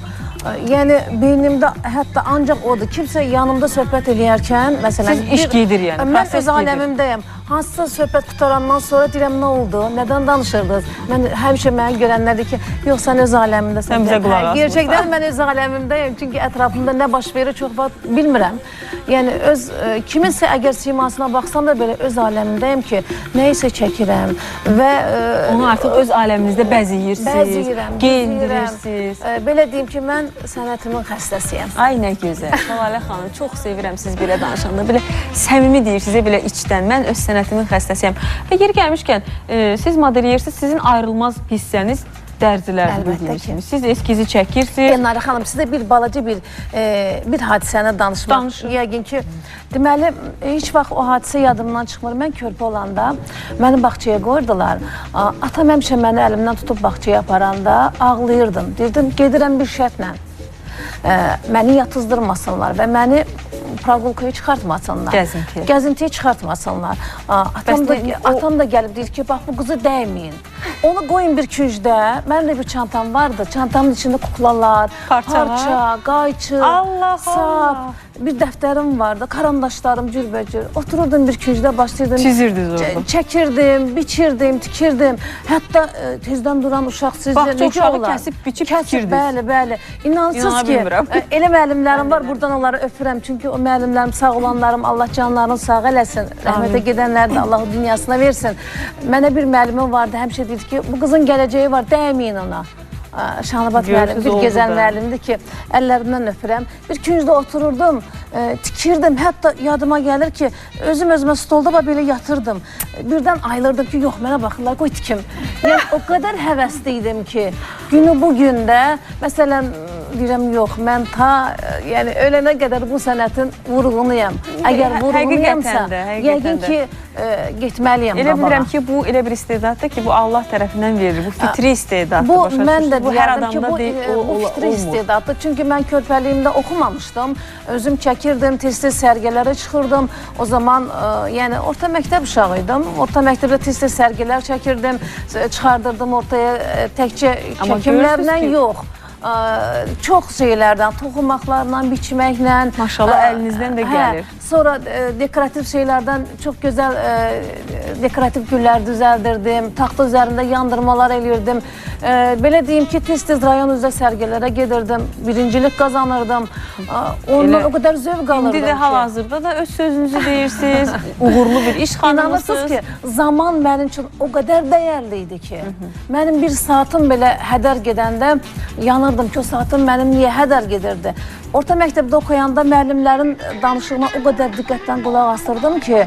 Yəni beynimdə hətta ancaq odur. Kimsə yanımda söhbət eləyərkən, məsələn, Siz iş gedir yəni, Mən proses öz aləmimdəyəm. Hansısa söhbət qutarandan sonra deyirəm nə oldu? Nədən danışırdınız? Mən həmişə məni görənlər deyir ki, yox sən öz aləmindəsən. Sən bizə Deyirəm, qulaq hə, asmırsan. Gerçəkdən mən öz aləmimdəyəm. Çünki ətrafımda nə baş verir çox vaxt bilmirəm. Yəni öz kiminsə əgər simasına baxsam da belə öz aləmimdəyəm ki, nəyisə çəkirəm və Onu artıq öz aləminizdə bəzəyirsiniz, bəzəyirəm, geyindirirsiniz. Belə deyim ki, mən sənətimin xəstəsiyəm. Ay nə gözəl. Şəlalə xanım, çox sevirəm siz belə danışanda. Belə səmimi deyirsiniz, belə içdən. Mən öz sənətimin xəstəsiyəm. Və yeri gəlmişkən, siz modelyersiniz, sizin ayrılmaz hissəniz dərzilərdir Əlbəttə ki. Siz eskizi çəkirsiniz. Elnarə xanım, sizə bir balaca bir hadisəni danışmaq. Danışın. Yəqin ki, deməli, heç vaxt o hadisə yadımdan çıxmır. Mən körpə olanda məni bağçaya qoyurdular. Atam həmişə məni əlimdən tutub bağçaya aparanda ağlayırdım. Deyirdim, gedirəm bir şərtlə. Məni yatızdırmasınlar və məni Praqulkaya çıxartmasınlar. Gəzintiyə. Gəzintiyə çıxartmasınlar. Atam da, atam da gəlib deyir ki, bax bu qızı dəyməyin. Onu qoyun bir küncdə. Mənim də bir çantam vardı. Çantamın içində kuklalar, Parçalar. parça, qayçı, Allah sap, Allah. bir dəftərim vardı, karandaşlarım cürbəcür. Otururdum bir küncdə, başlayırdım. Çizirdiniz orada. Çəkirdim, biçirdim, tikirdim. Hətta tezdən duran uşaq sizcə Bağça necə uşağı olar? kəsib, biçib Kəsib, tikirdiniz. Bəli, bəli. İnansız İnana ki, bilmirəm. elə müəllimlərim var, buradan onları öpürəm. Çünki o müəllimlərim sağ olanlarım, Allah canlarını sağ eləsin. Rəhmətə gedənləri də Allah o dünyasına versin. Mənə bir müəllimim vardı, həmişə deyirdi ki, bu qızın gələcəyi var, dəyməyin ona. Şahnabat müəllim, Görürsüz, bir gözəl oldu da. müəllimdir ki, əllərindən öpürəm. Bir küncdə otururdum, tikirdim. Hətta yadıma gəlir ki, özüm özümə stolda bax belə yatırdım. Birdən ayılırdım ki, yox mənə baxırlar, qoy tikim. Yəni o qədər həvəsli idim ki, günü bu gündə məsələn deyirəm yox, mən ta yəni ölənə qədər bu sənətin vurğunuyam. Əgər vurğunuyamsa, Həqiqətən də, həqiqətən yəqin də. ki, getməliyəm Elə qabağa. bilirəm ki, bu elə bir istedaddır ki, bu Allah tərəfindən verilir. Bu fitri istedaddır. Bu başa mən də düşürsünüz? Bu hər deyərdim ki, adamda bu, deyil, bu fitri olmur. istedaddır. Çünki mən körpəliyimdə oxumamışdım. Özüm çəkirdim, tez-tez sərgilərə çıxırdım. O zaman yəni orta məktəb uşağı idim. Orta məktəbdə tez-tez sərgilər çəkirdim, çıxardırdım ortaya təkcə Amma çəkimlərlə görürsünüz ki- yox. Çox şeylərdən, toxumaqlarla, biçməklə. Maşallah, əlinizdən də gəlir. Sonra dekorativ şeylərdən çox gözəl dekorativ güllər düzəldirdim. Taxta üzərində yandırmalar eləyirdim. Belə deyim ki, tez-tez rayon üzrə sərgilərə gedirdim. Birincilik qazanırdım. Ondan Elə- o qədər zövq alırdım İndi də ki. hal-hazırda da öz sözünüzü deyirsiniz. Uğurlu bir iş İnanırsınız xanımısınız. ki, zaman mənim üçün o qədər dəyərli idi ki, mənim bir saatım belə hədər gedəndə yanırdım ki, o saatım mənim niyə hədər gedirdi? Orta məktəbdə oxuyanda müəllimlərin danışığına o qədər diqqətlə qulaq asırdım ki,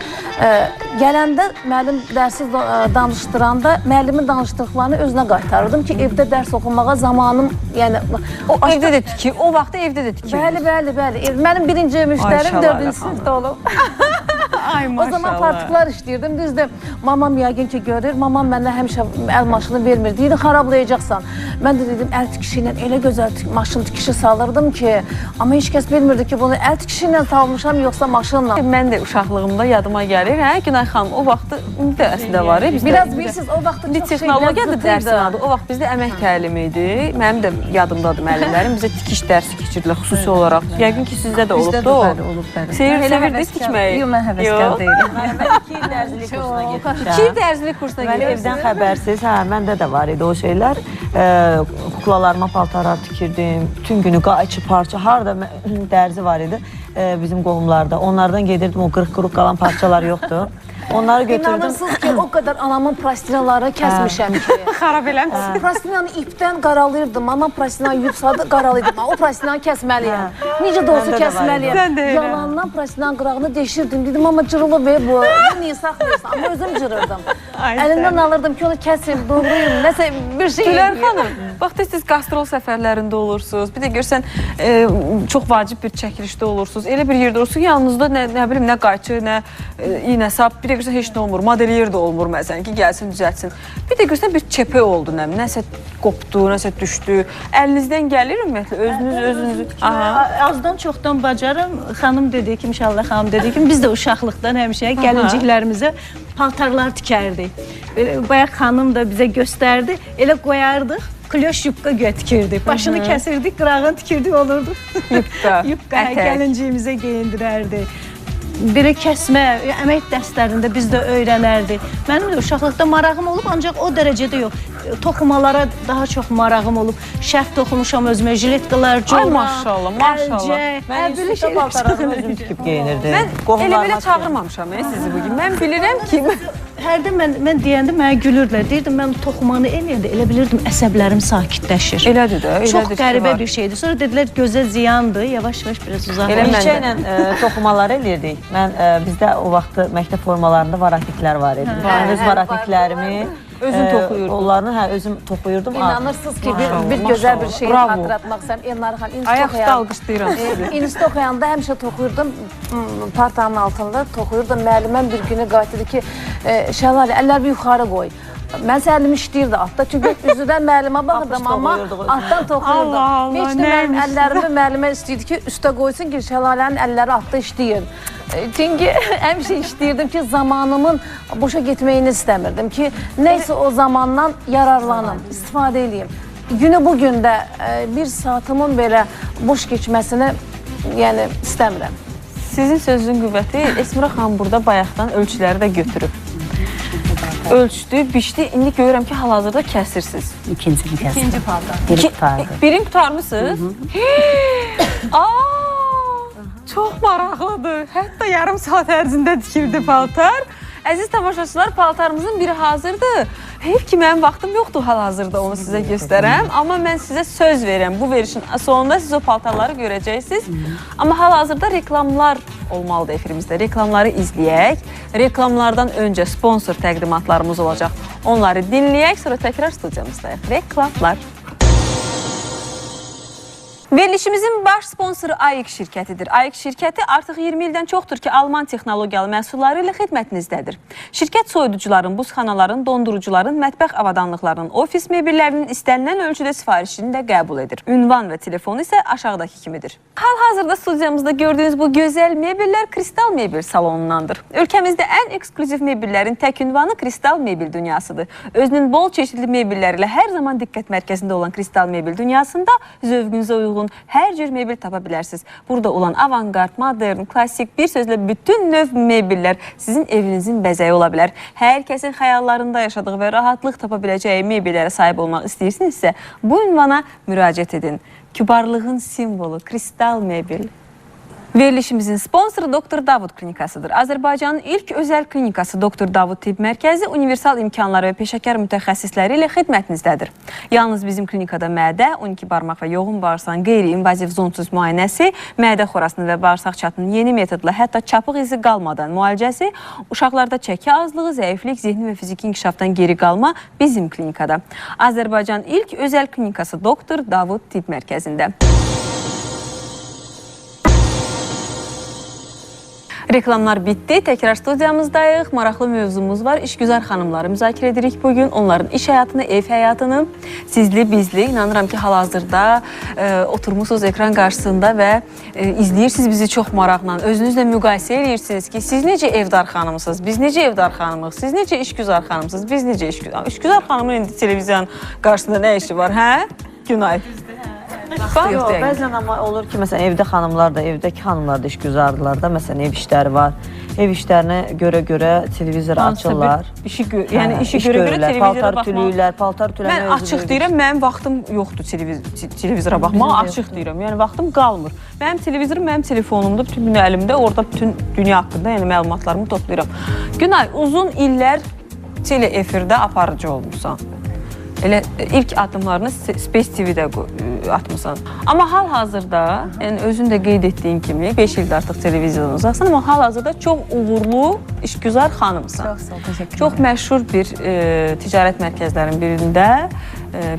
gələndə müəllim dərsi danışdıranda müəllimin danışdıqlarını özünə qaytarırdım ki, evdə dərs oxumağa zamanım, yəni O evdə də tikir, o vaxtda evdə də tikir. Bəli, bəli, bəli. Mənim birinci müştərim Şəlalə 4-cü xanım. sinifdə olub. Ay O zaman partiklar işləyirdim. Düzdür, mamam yəqin ki görür. Mamam mənə həmişə əl maşını vermir. Deyirdi, xarablayacaqsan. Mən də dedim, əl tikişi ilə elə gözəl maşın tikişi salırdım ki, amma heç kəs bilmirdi ki, bunu əl tikişi ilə salmışam yoxsa maşınla. Mən də uşaqlığımda yadıma gəlir, hə Günay xanım, o vaxtı indi də əslində var, bizdə. Biraz bilirsiniz, o vaxtı İndi çox şey texnologiyadır biraz dərsin qıt adı. O vaxt bizdə əmək təlimi idi. Mənim də yadımdadır müəllimlərim bizə tikiş dərsi keçirdilər xüsusi olaraq. Yəqin ki sizdə də Bizdə olubdu də o. bəli, olub bəli. Sevirdiniz tikməyi? Yox, mən həvəskar Yox. deyiləm. Mən 2 il dərzilik kursuna getmişəm. 2 il dərzilik kursuna Mən gedirsiniz. evdən xəbərsiz, hə, məndə də var idi o şeylər. Kuklalarıma paltarlar tikirdim. Bütün günü qayçı, parça, harda dərzi var idi bizim qohumlarda. Onlardan gedirdim, o qırıq-qırıq qalan parçalar yoxdu. Onları götürdüm. İnanırsınız ki, o qədər anamın plastinaları kəsmişəm ki. Xarab eləmisiniz. Plastinanı ipdən qaralayırdım. Mamam plastinanı yuyub sadı qaralayırdım. O plastinanı kəsməliyəm. Necə də olsa Məndə də var idi. kəsməliyəm. Sən də elə. Yalandan plastinanın qırağını deşirdim. Dedim, amma cırılıb bu. Bunu niyə saxlayırsan? Amma özüm cırırdım. Ay, Əlimdən alırdım ki, onu kəsim, doğrayım, nəsə bir şey Gülər eləyim. xanım, bax tez-tez qastrol səfərlərində olursunuz. Bir də görsən çox vacib bir çəkilişdə olursunuz. Elə bir yerdə olursunuz ki, yanınızda nə bilim nə qayçı, nə iynə sap, bir də görsən heç nə olmur. Modelyer də olmur məsələn ki, gəlsin düzəltsin. Bir də görsən bir çepə oldu nə, nəsə qopdu, nəsə düşdü. Əlinizdən gəlir ümumiyyətlə özünüz özünüzü. Aha. Azdan çoxdan bacarım. Xanım dediyi kimi, Şəlalə xanım dediyi kimi biz də uşaqlıqdan həmişə gəlinciklərimizə paltarlar tikərdik. Belə bayaq xanım da bizə göstərdi. Elə qoyardıq. Kloş yubka göyə tikirdik. Başını kəsirdik, qırağını tikirdik, olurdu. Yubka, Yubka ətək. gəlinciyimizə geyindirərdik. Belə kəsmə, əmək dərslərində biz də öyrənərdik. Mənim də uşaqlıqda marağım olub, ancaq o dərəcədə yox. Toxumalara daha çox marağım olub. Şərf toxumuşam özümə, jiletkalar, corab, maşallah, maşallah. əlcək. Mən Hə, belə institutda şeylər paltarlarımı özüm tikib geyinirdim. Mən elə Qohumlarıma belə çağırmamışam sizi bu gün. Mən bilirəm ki, Hərdən mən deyəndə mənə gülürdülər. Deyirdim mən toxumanı eləyəndə elə bilirdim əsəblərim sakitləşir. Elədir də, elədir Çox ki, qəribə var. bir şeydir. Sonra dedilər gözə ziyandır. Yavaş-yavaş biraz uzaqlaşdım. Elə mən İlçə də. ilə toxumaları eləyirdik. Mən bizdə o vaxtı məktəb formalarında varakliklər var idi. Mən öz varakliklərimi Özün toxuyurdun. Onlarını hə özüm toxuyurdum. İnanırsınız ki, bir gözəl bir şeyi Bravo. xatırlatmaq istəyirəm. Elnarə xanım, institut Ayaq üstə oxuyan- alqışlayıram sizi. İnstitut oxuyanda həmişə toxuyurdum, partanın altında toxuyurdum. Müəlliməm bir günü qayıtdı ki, Şəlalə, əlləri bir yuxarı qoy. Mən əlim işləyirdi atda. Çünki üzüdən müəllimə baxırdım, Tapış amma toxuyurduq özünə. atdan toxuyurdum. Allah Allah, Heç də mənim nəymiş? əllərimi müəllimə istəyirdi ki, üstə qoysun ki, Şəlalənin əlləri atda işləyir. Çünki həmişə işləyirdim ki, zamanımın boşa getməyini istəmirdim ki, nəysə o zamandan yararlanım, istifadə eləyim. Günü bu gün də bir saatımın belə boş keçməsini yəni istəmirəm. Sizin sözün qüvvəti Esmira xanım burada bayaqdan ölçüləri də götürüb. Ölçdü, biçdi. İndi görürəm ki, hal-hazırda kəsirsiniz. İkincisini kəsdim. İkinci paltar. Biri qurtardı. Birini qurtarmısınız? Aa, çox maraqlıdır. Hətta yarım saat ərzində tikildi paltar. Əziz tamaşaçılar, paltarımızın biri hazırdır. Heyf ki, mənim vaxtım yoxdur hal-hazırda onu sizə göstərəm. Amma mən sizə söz verirəm. Bu verişin sonunda siz o paltarları görəcəksiniz. Amma hal-hazırda reklamlar olmalıdır efirimizdə. Reklamları izləyək. Reklamlardan öncə sponsor təqdimatlarımız olacaq. Onları dinləyək, sonra təkrar studiyamızdayıq. Reklamlar. Verilişimizin baş sponsoru AIK şirkətidir. AIK şirkəti artıq 20 ildən çoxdur ki, Alman texnologiyalı məhsulları ilə xidmətinizdədir. Şirkət soyuducuların, buzxanaların, dondurucuların, mətbəx avadanlıqlarının, ofis mebellərinin istənilən ölçüdə sifarişini də qəbul edir. Ünvan və telefonu isə aşağıdakı kimidir. Hal-hazırda studiyamızda gördüyünüz bu gözəl mebellər Kristal Mebel salonundandır. Ölkəmizdə ən eksklüziv mebellərin tək ünvanı Kristal Mebel dünyasıdır. Özünün bol çeşidli mebelləri ilə hər zaman diqqət mərkəzində olan Kristal Mebel dünyasında zövqünüzə uyğun hər cür mebel tapa bilərsiniz. Burada olan avangard, modern, klasik, bir sözlə bütün növ mebellər sizin evinizin bəzəyi ola bilər. Hər kəsin xəyallarında yaşadığı və rahatlıq tapa biləcəyi mebellərə sahib olmaq istəyirsinizsə, bu ünvana müraciət edin. Kübarlığın simvolu Kristal Mebel. Verilişimizin sponsoru Doktor Davud Klinikasıdır. Azərbaycanın ilk özəl klinikası Doktor Davud Tibb Mərkəzi universal imkanları və peşəkar mütəxəssisləri ilə xidmətinizdədir. Yalnız bizim klinikada mədə, 12 barmaq və yoğun bağırsağın qeyri-invaziv zondsuz müayinəsi, mədə xorasının və bağırsaq çatının yeni metodla hətta çapıq izi qalmadan müalicəsi, uşaqlarda çəki azlığı, zəiflik, zehni və fiziki inkişafdan geri qalma bizim klinikada. Azərbaycanın ilk özəl klinikası Doktor Davud Tibb Mərkəzində. Reklamlar bitdi. Təkrar studiyamızdayıq. Maraqlı mövzumuz var. İşgüzar xanımları müzakirə edirik bugün. Onların iş həyatını, ev həyatını, sizli, bizli. İnanıram ki, hal-hazırda oturmusunuz ekran qarşısında və izləyirsiniz bizi çox maraqla. Özünüzlə müqayisə edirsiniz ki, siz necə evdar xanımsınız, biz necə evdar xanımıq, siz necə işgüzar xanımsınız, biz necə işgüzar. İşgüzar xanımın indi televiziyanın qarşısında nə işi var, hə? Günay. Bax, Yox, bəzən amma olur ki, məsələn, evdə xanımlar da, evdəki xanımlar da işgüzardılar da, məsələn, ev işləri var. Ev işlərinə görə-görə televizor hansısa bir açırlar. işi yəni Hə, işi iş görə-görə görürlər, televizora paltar baxmaq. tülüyürlər, paltar tüləmək Mən özü açıq böyük deyirəm, mənim vaxtım yoxdur televizora baxmağa, açıq deyirəm. Yəni vaxtım qalmır. Mənim televizorum mənim telefonumda, bütün gün əlimdə, orada bütün dünya haqqında yəni məlumatlarımı toplayıram. Günay, uzun illər tele efirdə aparıcı olmusan. Elə ilk addımlarını Space TV-də atmısan. Amma hal-hazırda, yəni özün də qeyd etdiyin kimi 5 ildir artıq televiziyadan uzaqsan, amma hal-hazırda çox uğurlu işgüzar xanımsan. Çox sağ ol, təşəkkür Çox məşhur bir ticarət mərkəzlərinin birində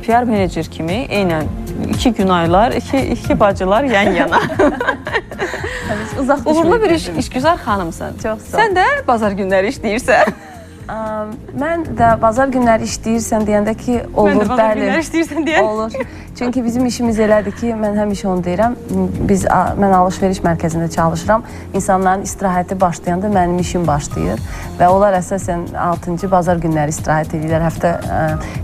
PR menecer kimi eynən iki Günaylar, iki bacılar yan yana. Uzaq Uğurlu bir işgüzar xanımsan. Çox sağ ol. Sən də bazar günləri işləyirsən. Mən də bazar günləri işləyirsən deyəndə ki, olur, Mən də bazar bəli. günləri işləyirsən deyən. Olur. Çünki bizim işimiz elədir ki, mən həmişə onu deyirəm. Mən alış-veriş mərkəzində çalışıram. İnsanların istirahəti başlayanda mənim işim başlayır və onlar əsasən 6-cı bazar günləri istirahət edirlər. Həftə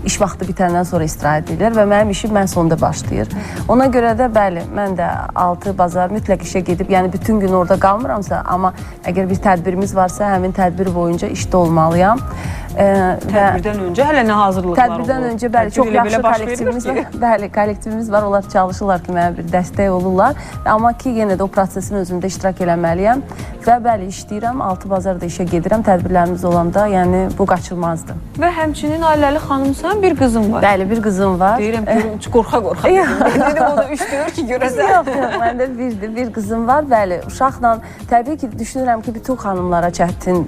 iş vaxtı bitəndən sonra istirahət edirlər və mənim işim mən sonda başlayır. Ona görə də bəli, mən də 6 bazar mütləq işə gedib, yəni bütün gün orada qalmıramsa, amma əgər bir tədbirimiz varsa, həmin tədbir boyunca işdə olmalıyam. Tədbirdən öncə hələ nə hazırlıqlar Tədbirdən olur? öncə bəli, Tədbir çox elə yaxşı belə baş kollektivimiz vermir var. ki. Bəli, kollektivimiz var. Onlar çalışırlar ki, mənə bir dəstək olurlar. Amma ki, yenə də o prosesin özündə iştirak eləməliyəm. Və bəli, işləyirəm. 6 bazarda işə gedirəm. Tədbirlərimiz olanda, yəni bu qaçılmazdır. Və həmçinin ailəli xanımsan, bir qızın var. Bəli, bir qızım var. Deyirəm ki, qorxa-qorxa dedim. Dedim o da 3 deyir ki, görəsən. Yox, yox, məndə birdir, bir qızım var. Bəli, uşaqla təbii ki, düşünürəm ki, bütün xanımlara çətin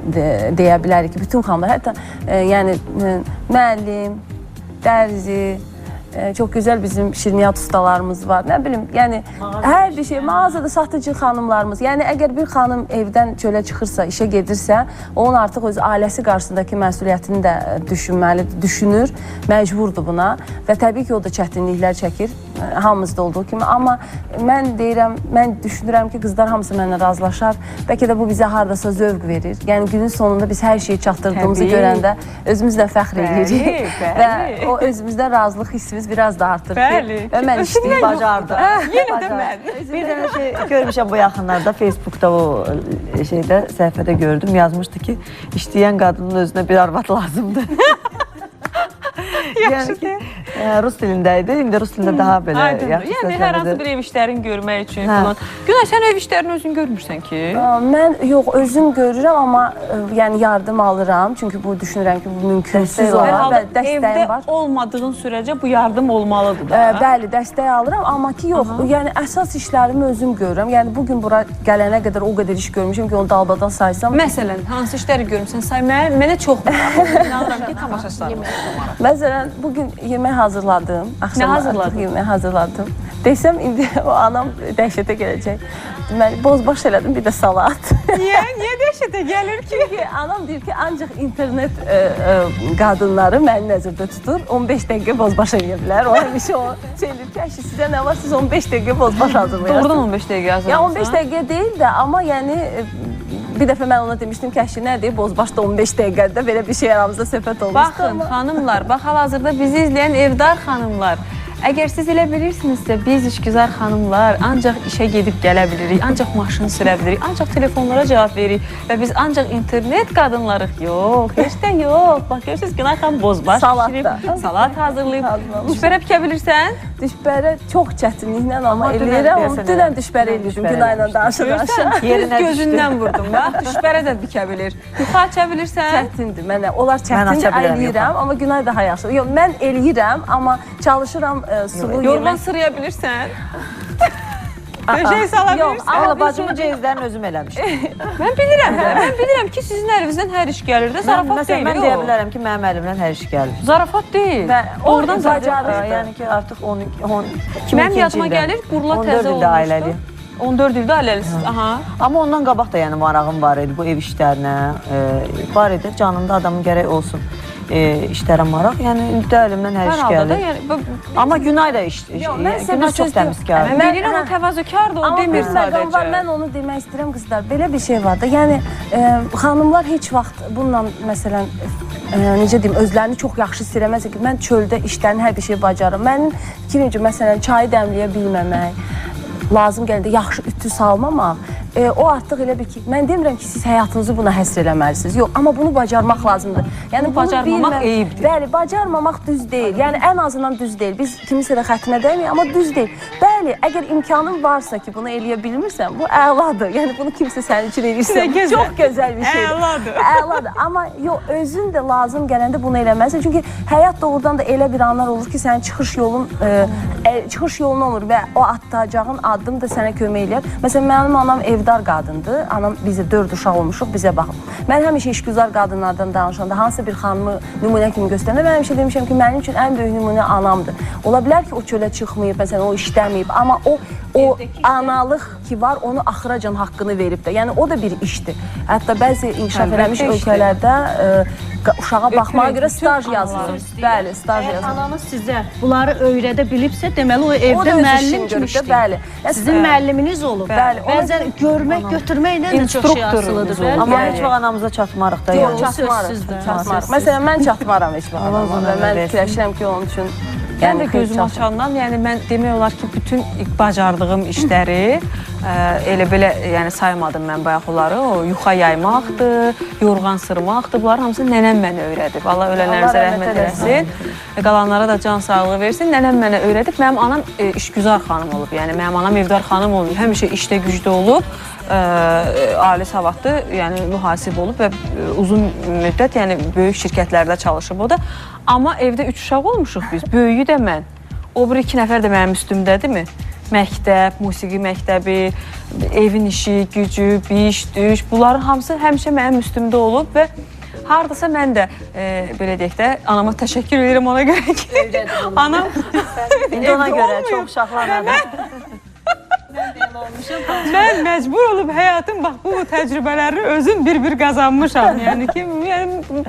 deyə bilərik ki, bütün xanımlar, hətta yəni müəllim, dərzi, Çox gözəl bizim şirniyyat ustalarımız var. Nə bilim, yəni hər bir şey, mağazada satıcı xanımlarımız. Yəni əgər bir xanım evdən çölə çıxırsa, işə gedirsə, onun artıq öz ailəsi qarşısındakı məsuliyyətini də düşünməlidir, düşünür, məcburdur buna və təbii ki, o da çətinliklər çəkir, hamımızda olduğu kimi. Amma mən deyirəm, mən düşünürəm ki, qızlar hamısı mənlə razılaşar. Bəlkə də bu bizə hardasa zövq verir. Yəni günün sonunda biz hər şeyi çatdırdığımızı görəndə özümüzlə fəxr edirik və o özümüzdən razılıq hissimiz biraz da artır ki, və mən işləyib Bacardım. Yenə də mən. Bir dənə şey görmüşəm bu yaxınlarda Facebookda o şeydə səhifədə gördüm. Yazmışdı ki, işləyən qadının özünə bir arvad lazımdır. Yəni ki, rus dilində idi. İndi rus dilində daha belə Aydındır. yaxşı Yəni hər hansı səsləndirdi. bir ev işlərini görmək üçün Hə. falan. Günay, sən ev işlərini özün görmürsən ki? Mən yox, özüm görürəm, amma yəni yardım alıram. Çünki bu düşünürəm ki, bu mümkünsüz Dəstək var. olar Hər və halda dəstəyim evdə var. olmadığın sürəcə bu yardım olmalıdır da. Bəli, dəstək alıram, amma ki yox, yəni əsas işlərimi özüm görürəm. Yəni bu gün bura gələnə qədər o qədər iş görmüşəm ki, onu dalbadal saysam. Məsələn, hansı işləri görmüsən? Say mənə çox maraqlıdır. İnanıram ki, tamaşaçılarımız da maraqlıdır. Məsələn, bu gün yemək hazırladım. Axşam Nə hazırladın? artıq Yemək hazırladım. Desəm indi o anam dəhşətə gələcək. Deməli, bozbaş elədim, bir də salat. Niyə? Niyə dəhşətə gəlir ki? Çünki anam deyir ki, ancaq internet qadınları məni nəzərdə tutur. 15 dəqiqə bozbaş eləyə bilər. O həmişə o şey eləyir ki, əşi sizə nə var, siz 15 dəqiqə bozbaş hazırlayarsınız. Doğrudan 15 dəqiqə Ya hazırlamısan. 15 dəqiqə deyil də, amma yəni bir dəfə mən ona demişdim ki, əşi nədir, bozbaş da 15 dəqiqədə belə bir şey aramızda söhbət olmuşdu. Baxın amma- xanımlar, bax hal-hazırda bizi izləyən evdar xanımlar. Əgər siz elə bilirsinizsə, biz işgüzar xanımlar ancaq işə gedib gələ bilirik, ancaq maşın sürə bilirik, ancaq telefonlara cavab veririk və biz ancaq internet qadınlarıq. Yox, heç də yox. Bax görürsünüz, Günay xanım bozbaş Salat bişirib, da. salat hazırlayıb. Hazırlamış. Düşbərə bikə bilirsən? Düşbərə çox çətinliklə amma Amma dünən eləyirəm. deyəsən Dünən elə. düşbərə Dünən eləyirdim düşbərə Günayla danışa danışa. Görürsən, Yerinə düz gözündən vurdum bax. Düşbərə də bikə bilir. Yuxa aça bilirsən? Çətindir mənə. Onlar aça çətindir, bilirəm, eləyirəm, amma Günay daha yaxşı. Yox, mən eləyirəm, amma çalışıram sulu Yorğan yemək. sıraya bilirsən? Döşək sala Yox, bilirsən? amma Valla bir bacımın ceyizlərini özüm eləmişdim. Mən bilirəm də. Mən bilirəm ki, sizin əlinizdən hər iş gəlir də, zarafat Məsələn, deyil. mən o. deyə bilərəm ki, mənim əlimdən hər iş gəlir. Zarafat deyil. Və Oradan o zarafat. bacarır. Yəni ki, artıq 12, 10, 2002-ci Mənim yadıma ildə, gəlir, Qurla 14 təzə ildə olmuşdu. ailəliyim. 14 ildə ailəlisiniz. Aha. Amma ondan qabaq da yəni marağım var idi bu ev işlərinə. Var idi, canımda adamın gərək olsun işlərə maraq. Yəni indi də əlimdən hər Hər iş halda da gəlir. yəni Amma Günay da iş, Yox, mən sizə Günay bir çox söz deyim. təmizkardır. mən Mən- bilirəm o hə. təvazökardır, o Amma demir bir məqam var, sadəcə. mən onu demək istəyirəm qızlar. Belə bir şey var da. Yəni xanımlar heç vaxt bununla məsələn necə deyim, özlərini çox yaxşı hiss eləməzlər ki, mən çöldə işlərin hər bir şeyi bacarıram. Mənim fikrimcə məsələn çayı dəmləyə bilməmək, lazım gələndə yaxşı ütü salmamaq, o artıq elə bir ki, mən demirəm ki, siz həyatınızı buna həsr eləməlisiniz. Yox, amma bunu bacarmaq lazımdır. Yəni Bunu bacarmamaq eyibdir. Bəli, bacarmamaq düz deyil. Yəni ən azından düz deyil. Biz kimisə də xətrinə dəyməyik, amma düz deyil. Bəli, əgər imkanın varsa ki, bunu eləyə bilmirsən, bu əladır. Yəni bunu kimsə sənin üçün eləyirsə, Nə gözəl. çox gözəl bir şeydir. Əladır. Əladır. Amma yox, özün də lazım gələndə bunu eləməlisən. Çünki həyat doğrudan da elə bir anlar olur ki, sənin çıxış yolun çıxış yolun olur və o atacağın addım da sənə kömək eləyər. Məsələn, mənim anam evdar qadındır. Anam bizə 4 uşaq olmuşuq, bizə baxıb. Mən həmişə işgüzar qadınlardan danışanda hansısa bir xanımı nümunə kimi göstərəndə mən həmişə demişəm ki, mənim üçün ən böyük nümunə anamdır. Ola bilər ki, o çölə çıxmayıb, məsələn, o işləməyib, amma o analıq ki var, onu axıracan haqqını verib də. Yəni o da bir işdir. Hətta bəzi inkişaf Əlbəttə eləmiş işdir. ölkələrdə uşağa baxmağa görə bütün staj analar yazılır. Bəli, staj Əgər yazılır. ananız sizə bunları öyrədə bilibsə, deməli o O da evdə öz müəllim işini kimi görüb də, işləyir. bəli. Sizin müəlliminiz olub. Bəli, ona Bəzən görmək, götürməklə də çox şey İnstruktorunuz asılıdır. olub. Bəli. Amma Yəni- heç vaxt anamıza çatmarıq da Yox, yəni. çatmarıq. sözsüzdür. Çatmarıq. Məsələn, mən çatmaram heç vaxt Allah anama uzun və ömür mən versin. fikirləşirəm ki, onun üçün Mən də xeyir gözüm çatmır. açandan, yəni mən demək olar ki, bütün bacardığım işləri elə belə yəni saymadım mən bayaq onları. O yuxa yaymaqdır, yorğan sırmaqdır. Bunların hamısını nənəm mənə öyrədib. Allah ölənlərimizə Allah rəhmət rəhmət eləsin. Qalanlara da can sağlığı versin. Nənəm mənə öyrədib. Mənim anam işgüzar xanım olub. Yəni mənim anam evdar xanım olub. Həmişə işdə gücdə olub. Ali savadlı, yəni mühasib olub və uzun müddət, yəni böyük şirkətlərdə çalışıb o da. Amma evdə 3 uşaq olmuşuq biz. Böyüyü də mən. O biri 2 nəfər də mənim üstümdədirmi? Məktəb, musiqi məktəbi, evin işi, gücü, biş, düş, bunların hamısı həmişə mənim üstümdə olub və Hardasa mən də belə deyək də anama təşəkkür edirəm ona görə ki, anam İndi ona görə çox uşaqlarla Mən məcbur olub həyatın bax bu təcrübələri özüm bir-bir qazanmışam. Yəni ki, yəni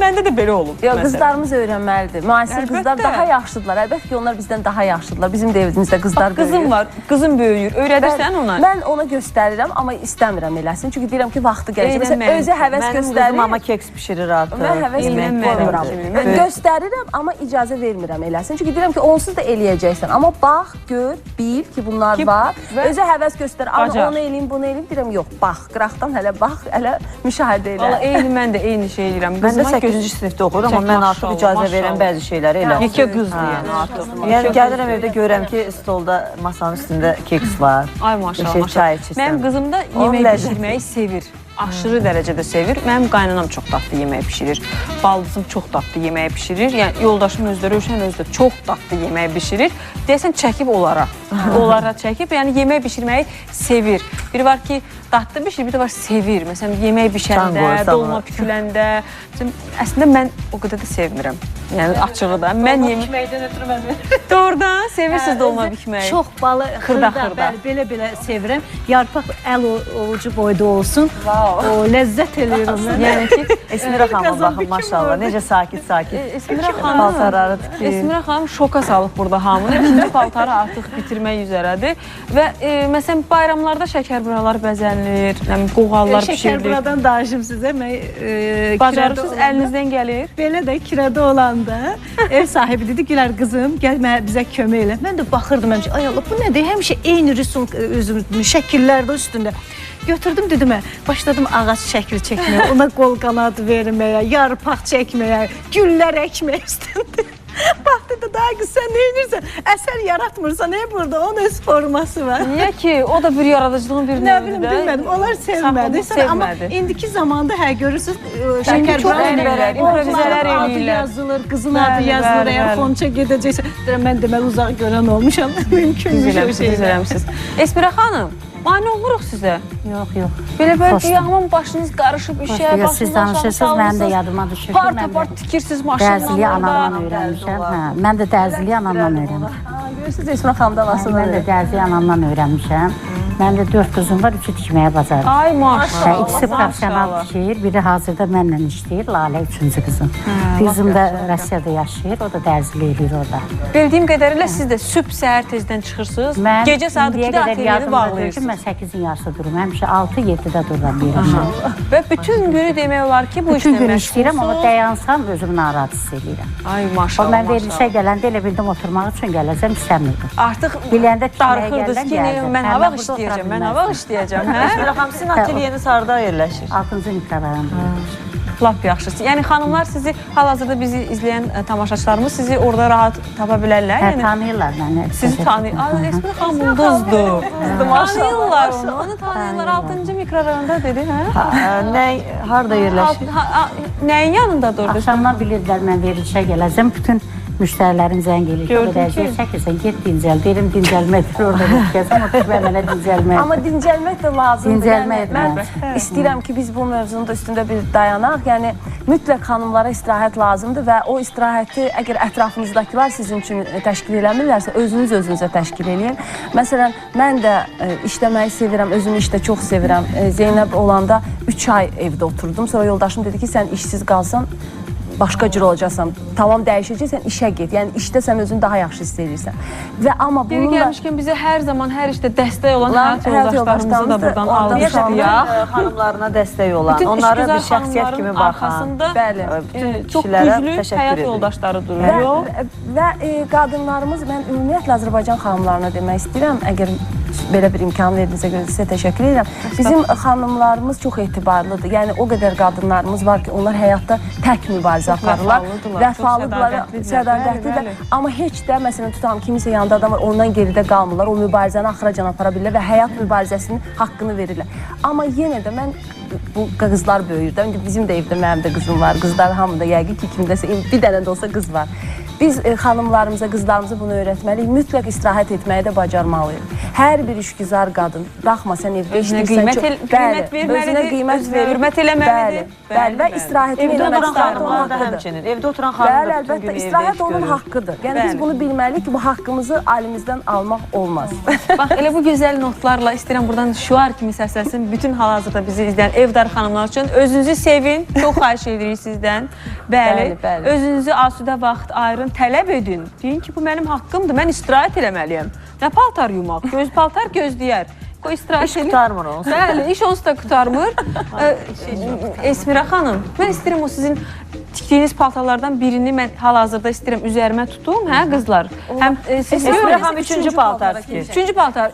məndə də belə olub. Yox, məsələn. qızlarımız öyrənməlidir. Müasir Əlbəttə. qızlar daha yaxşıdırlar. Əlbəttə ki, onlar bizdən daha yaxşıdırlar. Bizim də evimizdə qızlar Bax, qızım böyüyür. var, qızım böyüyür. Öyrədirsən ona? Mən ona göstərirəm, amma istəmirəm eləsin. Çünki deyirəm ki, vaxtı gələcək. Məsələn, Öyrənməlidir. özü həvəs Mənim qızım göstərir. amma keks bişirir artıq. Mən həvəs Yemək qoymuram. bişirir. Göstərirəm, amma icazə vermirəm eləsin. Çünki deyirəm ki, onsuz da eləyəcəksən. Amma bax, gör, bil ki, bunlar Ki, var. və Özü həvəs göstərir. Ana bacar. onu eləyim, bunu eləyim. Deyirəm, yox, bax, qıraqdan hələ bax, hələ müşahidə elə. Valla eyni mən də eyni şey eləyirəm. Mən də Qızıma 8-ci sinifdə oxuyuram, amma mən artıq Maşallah, icazə verirəm maşallah. bəzi şeyləri elə. Yekə qızdır yəni artıq. Yəni gəlirəm evdə görürəm ki, stolda masanın üstündə keks var. Ay maşallah. Bir şey maşallah. çay içirsən. Mənim qızım da Onun yemək ləzzəti. bişirməyi sevir. Aşırı dərəcədə sevir. Mənim qaynanam çox dadlı yemək bişirir. Baldızım çox dadlı yemək bişirir. Yəni yoldaşım özü də, Rövşən özü də çox dadlı yemək bişirir. Deyəsən çəkib onlara. Onlara çəkib, yəni yemək bişirməyi sevir. Biri var ki, dadlı bişirir, bir də var sevir. Məsələn, yemək Can bişəndə, qoyursan dolma ona. püküləndə. Məsələn, əslində mən o qədər də sevmirəm. Yəni açığı da. Mən yemək bikməkdən ötürü mən Doğrudan sevirsiniz dolma bikməyi. Çox balı Xırda, xırda, xırda. bəli, belə-belə sevirəm. Yarpaq əl ovucu boyda olsun. O ləzzət eləyir onu. Yəni ki, Esmira xanıma Qazan baxın bikim maşallah. orada. Necə sakit-sakit. Esmira xanım Paltarları tikir. Esmira xanım şoka salıb burada hamını. İkinci paltarı artıq bitirmək üzərədir. Və məsələn bayramlarda şəkərburalar bəzənilir, nə bilim qoğallar Şəkər bişirilir. buradan danışım sizə. Mən kirədə Bacarırsınız, olanda- əlinizdən gəlir. Belə də kirədə olanda ev sahibi dedi Gülər qızım, gəl mənə bizə kömək elə. Mən də baxırdım həmişə. Ay Allah, bu nədir? Həmişə eyni rüsum özüm şəkillər də üstündə. Götürdüm dedim, hə, başladım ağac şəkli çəkməyə, ona qol qanad verməyə, yarpaq çəkməyə, güllər əkməyə üstündə. Bax dedi, daha qız sən nə edirsən? Əsər yaratmırsan, burada onun öz forması var. Niyə ki? O da bir yaradıcılığın bir Nə bilim, növüdür də. bilmədim. Onlar sevmədi. Saxlamaq Sonra amma sevmədi. indiki zamanda hə görürsüz, şəkər çox eləyirlər, improvizələr adı eləyirlər. yazılır, qızın adı Bəli, yazılır, bəli, əgər bəli. xonça gedəcəksə. Deyirəm mən deməli uzaq görən olmuşam. Mümkünmüş Düz o eləmisiniz, düz şeylər. eləmisiniz. Esmira xanım, mane olmuruq sizə. Yox, yox. Belə belə Xoşdur. duyağımın başınız qarışıb işə, Xoşdur. Yox, siz başınızdan aşağı danışırsınız, mənim də salmısınız. yadıma düşür ki, Part mən də apart tikirsiniz maşınla dərziliyi orada. anamdan öyrənmişəm. Hə, mən də dərziliyi anamdan öyrənmişəm. Ha, görürsünüz Esmira xanım da anasından Mən də öyrənir. dərziliyi anamdan öyrənmişəm. Mənim də 4 qızım var, üçü tikməyə bacarır. Ay maşallah. Hə, ikisi professional maşallah. tikir, biri hazırda mənlə işləyir, Lalə üçüncü qızım. Qızım da Rusiyada yaşayır, o da dərzili eləyir orada. Bildiyim qədərilə siz də sübh səhər tezdən çıxırsınız. Mən Gecə saat indiyə 2-də qədər atelyeni yadımda deyil ki, bağlayırsınız. Mən 8-in yarısı dururum, həmişə 6-7-də dururam yerimdə. Və bütün günü demək olar ki, bu Bütün işlə gün işləyirəm, amma məşğulsunuz. dayansam özümü narahat hiss eləyirəm. Ay O maşallah. mən verilişə maşallah. gələndə elə bildim oturmaq üçün gələcəm, istəmirdim. Artıq Biləndə tikməyə darıxırdınız gələn ki, nə, gəldim. mən Hə, ha mən vaxt burada otura işləyəcəm, mən ha bilməzdim. vaxt işləyəcəm, hə? Esmira xanım sizin atelyeniz harda yerləşir? 6-cı mikrorayonda. Lap yaxşısı. Yəni xanımlar sizi hal-hazırda bizi izləyən tamaşaçılarımız sizi orada rahat tapa bilərlər. Hə, Yəni tanıyırlar məni. sizi tanıyır. Ay Esmira xanım ulduzdur. Tanıyırlar onu. Onu tanıyırlar. 6-cı mikrorayonda dedi, hə? Ha, nə harda yerləşir? Nəyin yanında durdu? Axşamdan bilirdilər mən verilişə gələcəm. Bütün müştərilərim zəng eləyir. Gördüm Gördüm ki- ki, çəkirsən, get dincəl. Deyirəm dincəlməkdir. Orada getəcəm, o tikmə mənə dincəlməkdir. Amma dincəlmək də lazımdır. Dincəlmək də Yəni, mən istəyirəm ki, biz bu mövzunun da üstündə bir dayanaq. Yəni mütləq xanımlara istirahət lazımdır və o istirahəti əgər ətrafınızdakılar sizin üçün təşkil eləmirlərsə, özünüz özünüzə təşkil eləyin. Məsələn, mən də işləməyi sevirəm, özümü işdə çox sevirəm. Zeynəb olanda 3 ay evdə oturdum. Sonra yoldaşım dedi ki, sən işsiz qalsan başqa cür olacaqsan. Tamam dəyişəcəksən, işə get. Yəni işdə sən özünü daha yaxşı hiss edirsən. Və amma Yeri bununla gəlmişkən bizə hər zaman hər işdə dəstək olan Lan, həyat həyat yoldaşlarımızı da yoldaşlarımızı buradan oradan alqışlayaq. Xanımlarına dəstək olan, Bütün onlara işgüzar bir şəxsiyyət xanımların kimi baxan, arxasında Bəli. bütün çox kişilərə güclü təşəkkür həyat edirik. yoldaşları Və, durur. və qadınlarımız, mən ümumiyyətlə Azərbaycan xanımlarına demək istəyirəm, əgər belə bir imkan verdiyinizə görə sizə təşəkkür edirəm. Bizim xanımlarımız çox etibarlıdır. Yəni o qədər qadınlarımız var ki, onlar həyatda tək mübarizə aparırlar. vəfalıdırlar, çox Vəfalıdırlar, sədaqətlidirlər. sədaqətlidirlər. Bəli, bəli. Amma heç də məsələn tutalım kiminsə yanında adam var, ondan geridə qalmırlar. O mübarizəni axıracan apara bilirlər və həyat mübarizəsinin haqqını verirlər. Amma yenə də mən bu qızlar böyüyür də. İndi bizim də evdə mənim də qızım var. Qızlar hamı da yəqin ki, kimdəsə bir dənə də olsa qız var. Biz xanımlarımıza, qızlarımıza bunu öyrətməliyik. Mütləq istirahət etməyi də bacarmalıyıq. Hər bir işgüzar qadın, baxma sən evdə Özünə işləyirsən, qiymət çox- qiymət verməlidir, özünə qiymət özünə verib, hörmət eləməlidir. Bəli, bəli, və Bəli, bəli. istirahətini Evdə eləmək oturan istirahət onun xanımlar da haqqıdır. həmçinin. Evdə oturan xanım Bəli, da bütün əlbəttə, gün evdə istirahət iş onun görür. haqqıdır. Yəni biz Bəli. bunu bilməliyik ki, bu haqqımızı əlimizdən almaq olmaz. Bax, elə bu gözəl notlarla istəyirəm buradan şüar kimi səslənsin bütün hal-hazırda bizi izləyən evdar xanımlar üçün. Özünüzü sevin, çox xahiş edirik sizdən. Bəli, Bəli, bəli. Özünüzü asudə vaxt ayırın, tələb edin. Deyin ki, bu mənim haqqımdır, mən istirahət eləməliyəm. Nə paltar yumaq, göz paltar gözləyər. Qoy istirahət İş qurtarmır onsuz da. Bəli, iş onsuz da qurtarmır. Esmira xanım, mən istəyirəm o sizin tikdiyiniz paltarlardan birini mən hal-hazırda istəyirəm üzərimə tutum, hə qızlar? Həm siz Esmira görün. xanım üçüncü paltar tikir. Üçüncü paltar.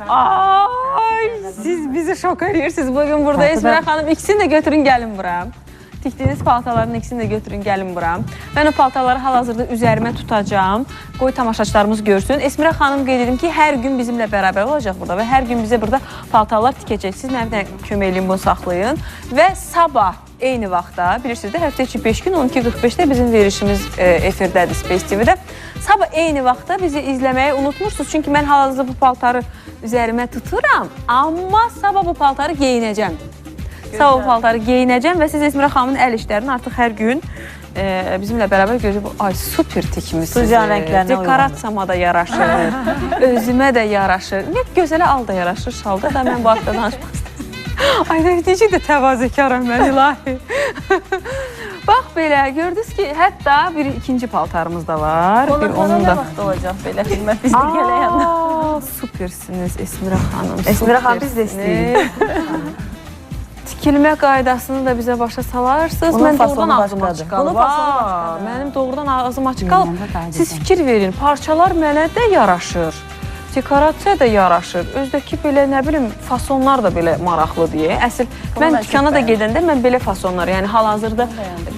Ay, siz bizi şok edirsiniz bugün burada. Esmira xanım ikisini də götürün gəlin bura. Tikdiyiniz paltarların ikisini də götürün gəlin bura. Mən o paltarları hal-hazırda üzərimə tutacağam. Qoy tamaşaçılarımız görsün. Esmira xanım qeyd edim ki, hər gün bizimlə bərabər olacaq burada və hər gün bizə burada paltarlar tikəcək. Siz mənə bir dənə kömək eləyin, bunu saxlayın. Və sabah eyni vaxtda, bilirsiniz də, həftə içi 5 gün 12:45-də bizim verilişimiz efirdədir Space TV-də. Sabah eyni vaxtda bizi izləməyi unutmursunuz. Çünki mən hal-hazırda bu paltarı üzərimə tuturam, amma sabah bu paltarı geyinəcəm. Sabah bu paltarı geyinəcəm və siz Esmira xanımın əl işlərini artıq hər gün bizimlə bərabər görəcək. Ay, super tikmisiniz. Studiyanın rənglərinə uyğundur. Dekorasiyama da yaraşır, özümə də yaraşır. Ümumiyyətlə, gözələ al da yaraşır, şalda da mən bu haqda danışmaq istəyirəm. Ay, necə də təvazökaram mən, ilahi. Bax belə, gördünüz ki, hətta bir ikinci paltarımız da var. Bir Qonaqlara onun nə da. vaxt olacaq belə xidmət biz də gələyəndə? Aa, supersiniz Esmira xanım. Esmira xanım, biz də supersiniz. Tikilmə qaydasını da bizə başa salarsınız. Bunun Mən doğrudan fasonu ağzım başqadır. açıq qalıb. Bunun fasonu başqadır. Mənim doğrudan ağzım açıq qalıb. Mənim də daha Siz gözəl. fikir verin, parçalar mənə də yaraşır. Dekorasiya da yaraşır. Özdəki belə nə bilim fasonlar da belə maraqlı deyə. Əsl mən mən çox dükana da bəyəndim. gedəndə mən belə fasonlar, yəni hal-hazırda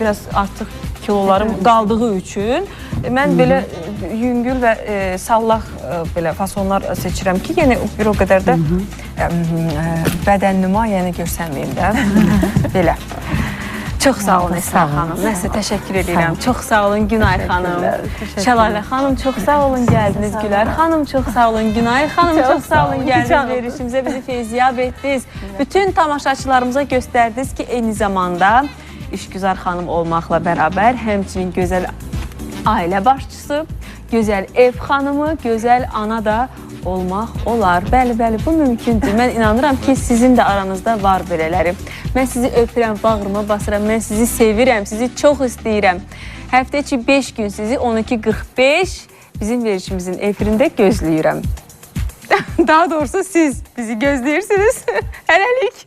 biraz artıq kilolarım qaldığı üçün mən belə yüngül və sallaq belə fasonlar seçirəm ki, yəni bir o qədər də bədənnüma, yəni görsənməyim də. Belə. Çox sağ olun Esra xanım. Mən sizə təşəkkür edirəm. Çox sağ olun Günay xanım. Şəlalə xanım çox sağ olun gəldiniz. Gülər xanım çox sağ olun. Günay xanım çox sağ olun gəldiniz verilişimizə bizi feyziyab etdiniz. Bütün tamaşaçılarımıza göstərdiniz ki, eyni zamanda işgüzar xanım olmaqla bərabər həmçinin gözəl ailə başçısı, gözəl ev xanımı, gözəl ana da olmaq olar. Bəli, bəli, bu mümkündür. Mən inanıram ki, sizin də aranızda var belələri. Mən sizi öpürəm, bağrıma basıram, mən sizi sevirəm, sizi çox istəyirəm. Həftə içi 5 gün sizi 12:45 bizim verilişimizin efirində gözləyirəm. Daha doğrusu siz bizi gözləyirsiniz. Hələlik.